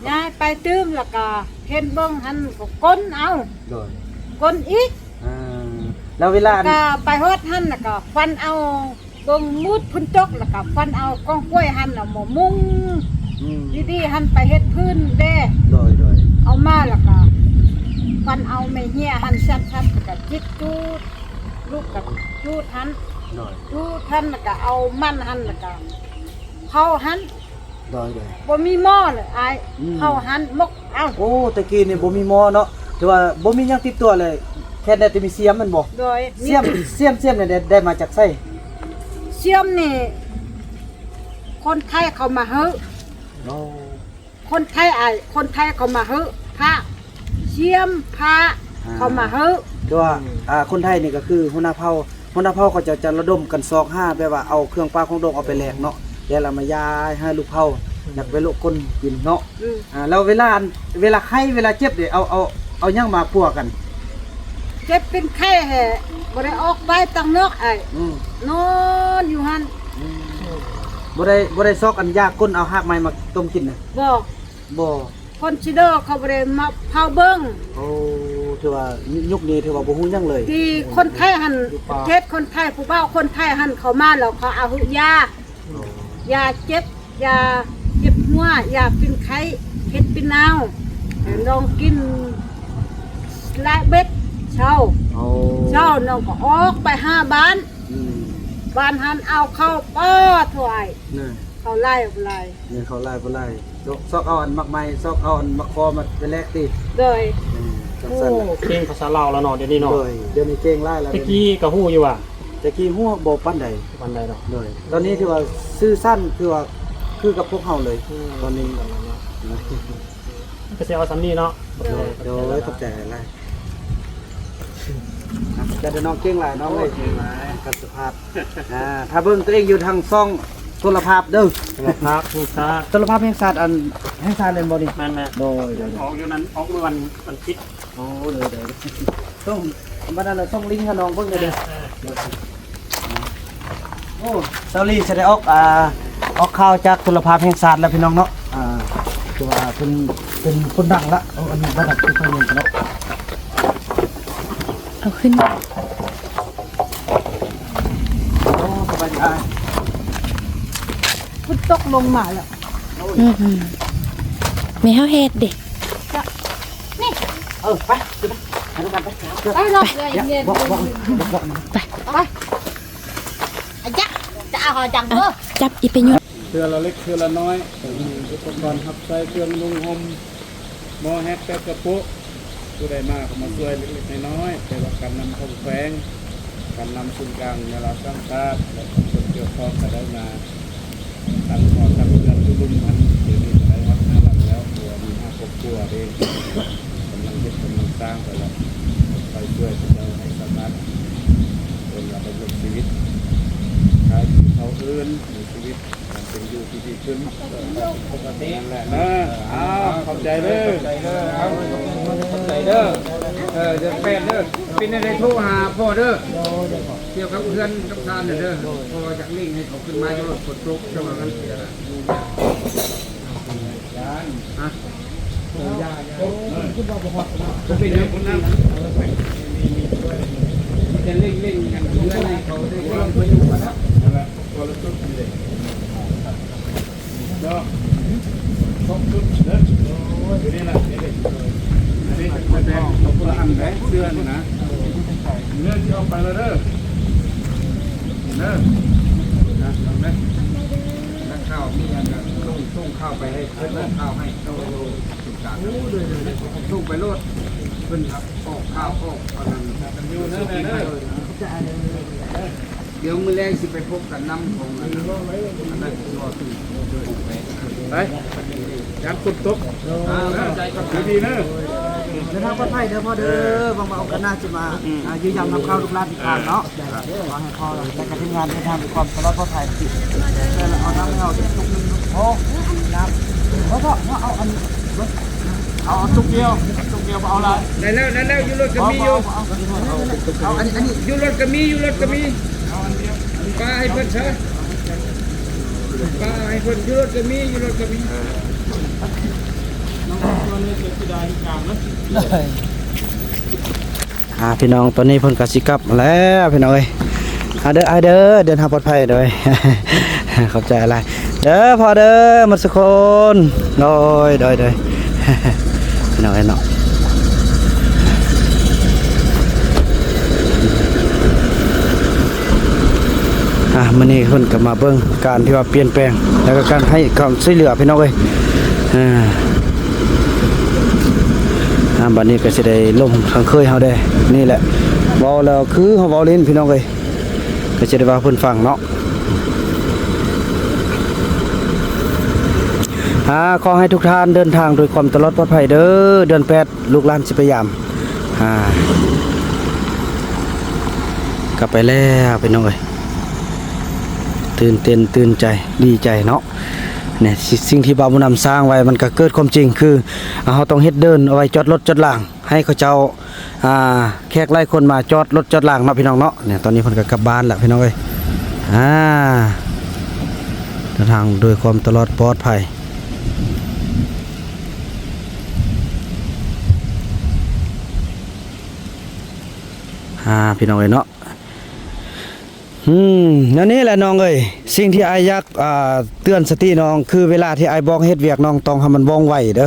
ຍ້າຍໄປຕື່ມ ແລ້ວກໍເຫັນເບິ່ງຫັ້ນກໍກົນເອົາ. ໂດຍ. ກົນອີກ. ອາ ແລ້ວເວລາ ແລ້ວກໍໄປຮອດຫັ້ນ ແລ້ວກໍຄວັນເອົາ ເບິ່ງມືດພຸ້ນຕົກ ແລ້ວກໍຄວັນເອົາກອງກ້ວຍຫັ້ນ ເອົາມາມຸງ. ອືມ ດີໆຫັ້ນໄປເຮັດພື້ນເດ້. ໂດຍ ໂດຍ. ເອົາມາ ແລ້ວກໍຄວັນເອົາແມ່ເຫຍຫັ້ນ ສັບໆ ຈິດຈູດ ລູກກໍຈູດຫັ້ນ ໂດຍ ຈູດຫັ້ນ ແລ້ວກໍເອົາມັນຫັ້ນ ແລ້ວກໍເຜົາຫັ້ນ ໂດຍໆ ບໍ່ມີໝໍ້ເລີຍອ້າຍ ອືມ ເຜົາຫັ້ນໝົກ ເອົ້າ ໂອ້ ແຕ່ກີ້ນີ້ບໍ່ມີໝໍ້ເນາະ ຖືວ່າບໍ່ມີຫຍັງຕິດຕົວເລີຍ ແຄ່ໄດ້ແຕ່ມີສຽມແມ່ນບໍ່? ໂດຍ ສຽມ ສຽມ ສຽມນີ້ໄດ້ ໄດ້ມາຈາກໃສ? ສຽມນີ້ຄົນໄທເຂົາມາໃຫ້ ໂອ້ ຄົນໄທອ້າຍ ຄົນໄທເຂົາມາໃຫ້ ພະ ສຽມ ພະ ອ່າ ເຂົາມາໃຫ້ ແຕ່ວ່າ ອ່າ ຄົນໄທນີ້ກໍຄືຫົວໜ້າເຜົ່າ ຫົວໜ້າເຜົ່າເຂົາເຈົ້າຈະລະດົມກັນຊອກຫາ ແບບວ່າເອົາເຄື່ອງປ່າຂອງດອງເອົາໄປແລກເນາະ ແລ້ວລະມາຢາຍໃຫ້ລູກເຜົ່າ ອືມ ຢາກໄປໂລະຄົນກິນເນາະ ອືມ ອ່າ ແລ້ວເວລາ ເວລາໄຂ້ ເວລາເຈັບເດ ເອົາ ເອົາ ເອົາຫຍັງມາປົວກັນ? ເຈັບເປັນໄຂ້ແທ້ ບໍ່ໄດ້ອອກໄປທາງນອກອ້າຍ ອືມ ນອນຢູ່ຫັ້ນ ອືມ ບໍ່ໄດ້ ບໍ່ໄດ້ຊອກອັນຢາກົ້ນ ເອົາຮາກໄມ້ມາຕົ້ມກິນນະ? ບໍ່ ບໍ່ ຄົນຊິເດີເຂົາບໍ່ໄດ້ມາເຝົ້າເບິ່ງ ໂອ້ ຖືວ່າຍຸກນີ້ຖືວ່າບໍ່ຮູ້ຫຍັງເລີຍ ທີ່ຄົນໄທຫັ້ນ ຢູ່ປ່າ ປະເທດຄົນໄທ ຜູ້ບ່າວຄົນໄທຫັ້ນເຂົາມາແລ້ວເຂົາເອົາຢາ ໂອ້ ຢາເຈັບ ຢາເຈັບຫົວ ຢາເປັນໄຂ້ ເຮັດເປັນໜາວ ອືມ ນ້ອງກິນຫຼາຍເບັດເຊົ້າ ໂອ້ ເຊົ້ານ້ອງກໍອອກໄປຫາບ້ານ ອືມ ບ້ານຫັ້ນເອົາເຂົ້າ ປາດໂທ້ ເຂົ້າຫຼາຍບໍ່ຫຼາຍ ແມ່ນ ເຂົ້າຫຼາຍບໍ່ຫຼາຍ ຊອກ ຊອກເອົາອັນໝາກໄມ້ ຊອກເອົາອັນໝາກຄໍມາໄປແລກຕິ ໂດຍ ເອີ ຈັງຊັ້ນ ໂອ້ ເກັ່ງພາສາລາວແລ້ວເນາະ ດຽວນີ້ເນາະ ໂດຍ ດຽວນີ້ເກັ່ງຫຼາຍແລ້ວ ແຕ່ກີ້ກໍຮູ້ຢູ່ວ່າ ແຕ່ກີ້ຮູ້ບໍ່ປານໃດ ປານໃດເນາະ ໂດຍ ຕອນນີ້ຖືວ່າສື່ສັນ ຄືວ່າ ຄືກັບພວກເຮົາເລີຍ ອືມ ຕອນນີ້ ກໍຊິເອົາສ່ຳນີ້ເນາະ ໂດຍ ໂດຍ ຂອບໃຈຫຼາຍໆ ຈະໄດ້ນ້ອງເກັ່ງຫຼາຍ ນ້ອງເອີຍ ກັບສະພາບ ອ່າ ຖ້າເບິ່ງຕົວເອງຢູ່ທາງຊ່ອງໂທລະພາບເດີ ໂທລະພາບແຫ່ງຊາດ ໂທລະພາບແຫ່ງຊາດ ອັນແຫ່ງຊາດແມ່ນບໍ່ນີ້? ແມ່ນໆ ໂດຍ ໂດຍ ອອກຢູ່ນັ້ນ ອອກມື້ວັນ ວັນທິດ ໂອ້ ໂດຍ ໂດຍ ໂດຍ ຊ່ອງ ບັດນັ້ນແຫຼະ ສົ່ງລິງໃຫ້ນ້ອງເບິ່ງແດ່ເດີ ເອີ ໂອ້ ສາວລີຈະໄດ້ອອກ ອ່າ ອອກຂ່າວຈາກໂທລະພາບແຫ່ງຊາດແລ້ວ ພີ່ນ້ອງເນາະ ອ່າ ຄືວ່າເພິ່ນເປັນຄົນດັງລະ ເອົາອັນນີ້ມາດັບທີ່ເພິ່ນເນາະ ເອົາຂຶ້ນ ໂອ້ ສະບາຍດີອ້າຍ ຝົນຕົກລົງມາແລ້ວ ອືມ ແມ່ເຮົາເຮັດເດ້ ນີ້ ເອີ ໄປ ໄປ ໄປ ໄປ ໄປ ໄປ ໄປ ໄປ ໄປ ໄປ ໄປ ໄປ ໄປ ໄປ ອາຍະ ຈະເອົາຫາຈັງເດີ ຈັບອີ່ປະຍຸດ ເທື່ອລະເລັກເທື່ອລະນ້ອຍ ເປັນອຸປະກອນຮັບໃຊ້ ເຄື່ອງນຸ່ງຫົ່ມ ໝໍ້ແຮກແປດກະໂປະ ຜູ້ໃດມາກໍມາຊ່ວຍເລັກໆນ້ອຍໆ ແຕ່ວ່າການນຳຂອງແຂວງ ການນຳສູນກາງແນວລາວສ້າງຊາດ ແລະ ຄົນກ່ຽວຂ້ອງກໍໄດ້ມາ ຕັ້ງຫໍຕັ້ງເຮືອນຢູ່ລຸ່ມຫັ້ນ ດຽວນີ້ໄດ້ຮອດຫ້າຫຼັງແລ້ວ ເພາະວ່າມີຫ້າຄອບຄົວເດ້ ກຳລັງເຮັດກຳລັງສ້າງໄປແລ້ວ ໄປຊ່ວຍເຂົາເຈົ້າໃຫ້ສາມາດ ເປັນວ່າດຳລົງຊີວິດ ຂາຍກິນເຂົ້າອື່ນ ມີຊີວິດການເປັນຢູ່ທີ່ດີຂຶ້ນ ປົກກະຕິ ນັ້ນແຫຼະເນາະ ເອີ ເອົາ ຂອບໃຈເດີ ຂອບໃຈເດີ ຂອບໃຈເດີ ເອີ ເດືອນແປດເດີ ເປັນແນວໃດໂທຫາພໍ່ເດີ ກ່ຽວກັບເຮືອນກັບຊານເດີ ພໍ່ຢາກເລັ່ງໃຫ້ເຂົາຂຶ້ນມາຢູ່ ຝົນຕົກ ແຕ່ວ່າມັນເສຍລະ ຮະ ເອີ ຢ່າ ຢ່າ ເປັນຫຍັງຄົນນັ້ນ ມີແຕ່ເລັ່ງໆ ເຮືອນໃຫ້ເຂົາໄດ້ ຄົນລະຈຸດນີ້ເດ້ ເນາະ ຄົບຈຸດເດີ ຢູ່ນີ້ລະ ນີ້ເດ້ ອັນນີ້ແຕ່ງຄົນລະອັນເດ້ ເສື້ອນີ້ນະ ເງິນຊິອອກໄປແລ້ວເດີ ເດີ ນະ ເອົາເດີ ນັກຂ່າວມີຫຍັງກໍສົ່ງ ສົ່ງຂ່າວໄປໃຫ້ເພິ່ນ ອອກຂ່າວໃຫ້ ໂອ້ ໂດຍໆ ສົ່ງໄປໂລດ ເພິ່ນອອກຂ່າວ ອອກອັນນັ້ນ ຢູ່ເດີ ເດີ ດຽວມື້ແລງຊິໄປພົບກັນນຳຂອງອັນນັ້ນ ອັນນັ້ນກໍຄື ໄປ ຢ້ານຝົນຕົກ ອ່າ ຂອບໃຈ ຂອບໃຈ ດີໆເດີ ເດີນທາງປອດໄພເດີພໍ່ເດີ ຫວັງວ່າໂອກາດໜ້າຊິມາ ອ່າ ຢ້ຽມຢາມນຳຂ່າວລູກຫຼານອີກຄັ້ງເນາະ ຂໍໃຫ້ພໍ່ ແລະ ກໍທີມງານເດີນທາງດ້ວຍຄວາມສະບາຍປອດໄພ ແຕ່ລະເອົານ້ຳໃຫ້ເຮົາທຸກໜຶ່ງ ໂອ້ ນ້ຳ ບໍ່ ບໍ່ ບໍ່ເອົາອັນ ເອົາ ເອົາຕຸກດຽວ ຕຸກດຽວບໍ່ເອົາຫຼາຍ ໄດ້ແລ້ວ ໄດ້ແລ້ວ ຢູ່ລົດກໍມີຢູ່ ເອົາ ເອົາ ເອົາອັນນີ້ ອັນນີ້ ຢູ່ລົດກໍມີ ຢູ່ລົດກໍມີ ເອົາອັນດຽວ ປາໃຫ້ເພິ່ນຊະ ປາໃຫ້ເພິ່ນ ຢູ່ລົດກໍມີ ຢູ່ລົດກໍມີ ນ້ອງຕົວນີ້ເປັນຊິດາຢູ່ກາງນະ ອ່າ ພີ່ນ້ອງ ຕອນນີ້ເພິ່ນກໍຊິກັບແລ້ວ ພີ່ນ້ອງເອີຍ ອ່າ ເດີ ອ້າຍເດີ ເດີນທາງປອດໄພເດີ ຂອບໃຈຫຼາຍເດີພໍ່ເດີ ໝົດສຸຄົນ ໂດຍ ໂດຍ ໂດຍ ພີ່ນ້ອງເອີຍເນາະ ອ່າ ມື້ນີ້ເພິ່ນກໍມາເບິ່ງການທີ່ວ່າປ່ຽນແປງ ແລ້ວກໍການໃຫ້ຄວາມຊ່ວຍເຫຼືອ ພີ່ນ້ອງເອີຍ. ອ່າ ອ່າ ບັດນີ້ກໍຊິໄດ້ລົມທາງເຄີຍເຮົາແດ່. ນີ້ແຫຼະ ເວົ້າແລ້ວຄືເຮົາເວົ້າຫຼິ້ນ ພີ່ນ້ອງເອີຍ, ກໍຊິໄດ້ເວົ້າໃຫ້ເພິ່ນຟັງເນາະ. ອ່າ ຂໍໃຫ້ທຸກທ່ານເດີນທາງດ້ວຍຄວາມຕະຫຼອດປອດໄພເດີ. ເດືອນແປດ ລູກຫຼານຊິໄປຢາມ. ອ່າ ກັບໄປແລ້ວ ພີ່ນ້ອງເອີຍ. ຕື່ນເຕັ້ນຕື່ນໃຈ ດີໃຈເນາະ. ນີ້ ສິ່ງທີ່ບ່າວບຸນນຳສ້າງໄວ້ ມັນກໍເກີດຄວາມຈິງ ຄືເຮົາຕ້ອງເຮັດເດີ່ນເອົາໄວ້ຈອດລົດຈອດລາງ ໃຫ້ເຂົາເຈົ້າ ອ່າ ແຂກຫຼາຍຄົນມາຈອດລົດຈອດລາງເນາະ ພີ່ນ້ອງເນາະ. ນີ້ ຕອນນີ້ເພິ່ນກໍກັບບ້ານແລ້ວ ພີ່ນ້ອງເອີຍ. ອ່າ ເດີນທາງດ້ວຍຄວາມຕະຫຼອດປອດໄພ. ອ່າ ພີ່ນ້ອງເອີຍເນາະ. ອືມ ແນວນີ້ແຫຼະນ້ອງເອີຍ, ສິ່ງທີ່ອ້າຍຢາກ ອ່າ ເຕືອນສະຕິນ້ອງ ຄືເວລາທີ່ອ້າຍບອກໃຫ້ເຮັດວຽກ ນ້ອງຕ້ອງໃຫ້ມັນວ່ອງໄວເດີ.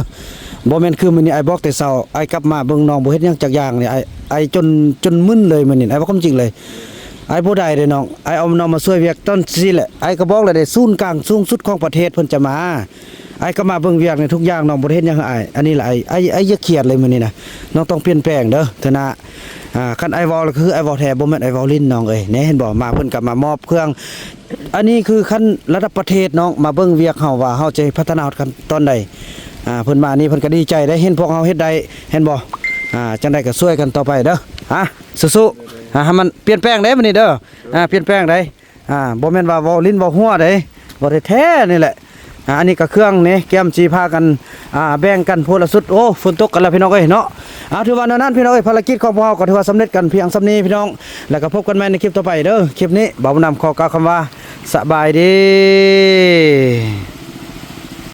ບໍ່ແມ່ນຄືມື້ນີ້ອ້າຍບອກແຕ່ເຊົ້າ ອ້າຍກັບມາເບິ່ງນ້ອງບໍ່ເຮັດຫຍັງຈັກຢ່າງນີ້ ອ້າຍ ອ້າຍຈົນ ຈົນມຶນເລີຍມື້ນີ້ ອ້າຍເວົ້າຄວາມຈິງເລີຍ. ອ້າຍບໍ່ໄດ້ເດ້ນ້ອງ, ອ້າຍເອົານ້ອງມາຊ່ວຍວຽກຕອນຊີ້ແຫຼະ. ອ້າຍກໍບອກແລ້ວເດ້ ສູນກາງສູງສຸດຂອງປະເທດເພິ່ນຈະມາ ອ້າຍກໍມາເບິ່ງວຽກໃນທຸກຢ່າງ, ນ້ອງບໍ່ໄດ້ເຮັດຫຍັງໃຫ້ອ້າຍ. ອັນນີ້ລະ ອ້າຍ ອ້າຍ ອ້າຍຢ່າຄຽດເລີຍມື້ນີ້ນະ, ນ້ອງຕ້ອງປ່ຽນແປງເດີເທື່ອໜ້າ. ອ່າ ຄັນອ້າຍເວົ້າລະຄືອ້າຍເວົ້າແທ້ ບໍ່ແມ່ນອ້າຍເວົ້າຫຼິ້ນນ້ອງເອີຍ. ແນ່ ເຫັນບໍ່ ມາເພິ່ນກໍມາມອບເຄື່ອງ. ອັນນີ້ຄືຂັ້ນລະດັບປະເທດນ້ອງ ມາເບິ່ງວຽກເຮົາວ່າເຮົາຈະພັດທະນາຮອດຂັ້ນຕອນໃດ. ອ່າ ເພິ່ນມານີ້ເພິ່ນກໍດີໃຈໄດ໋ ເຫັນພວກເຮົາເຮັດໄດ້ ເຫັນບໍ່. ອ່າ ຈັ່ງໃດກໍຊ່ວຍກັນຕໍ່ໄປເດີ. ອ່າ ສູ້ໆ ອ່າ ໃຫ້ມັນປ່ຽນແປງໄດ໋ມື້ນີ້ເດີ. ອ່າ ປ່ຽນແປງໄດ໋. ອ່າ ບໍ່ແມ່ນວ່າເວົ້າຫຼິ້ນເວົ້າຫົວເດ້ ເວົ້າແທ້ໆນີ້ແຫຼະ. ອ່າ ອັນນີ້ກໍເຄື່ອງນີ້ ກຽມຊິພາກັນ ອ່າ ແບ່ງກັນຜູ້ລະຊຸດ. ໂອ້ ຝົນຕົກກັນແລ້ວພີ່ນ້ອງເອີຍເນາະ. ອ່າ ຖືວ່າແນວນັ້ນພີ່ນ້ອງເອີຍ, ພາລະກິດຂອງພວກເຮົາກໍຖືວ່າສຳເລັດກັນພຽງສ່ຳນີ້ພີ່ນ້ອງ. ແລ້ວກໍພົບກັນໃໝ່ໃນຄລິບຕໍ່ໄປເດີ. ຄລິບນີ້ບ່າວບຸນນຳຂໍກ່າວຄຳວ່າ ສະບາຍດີ.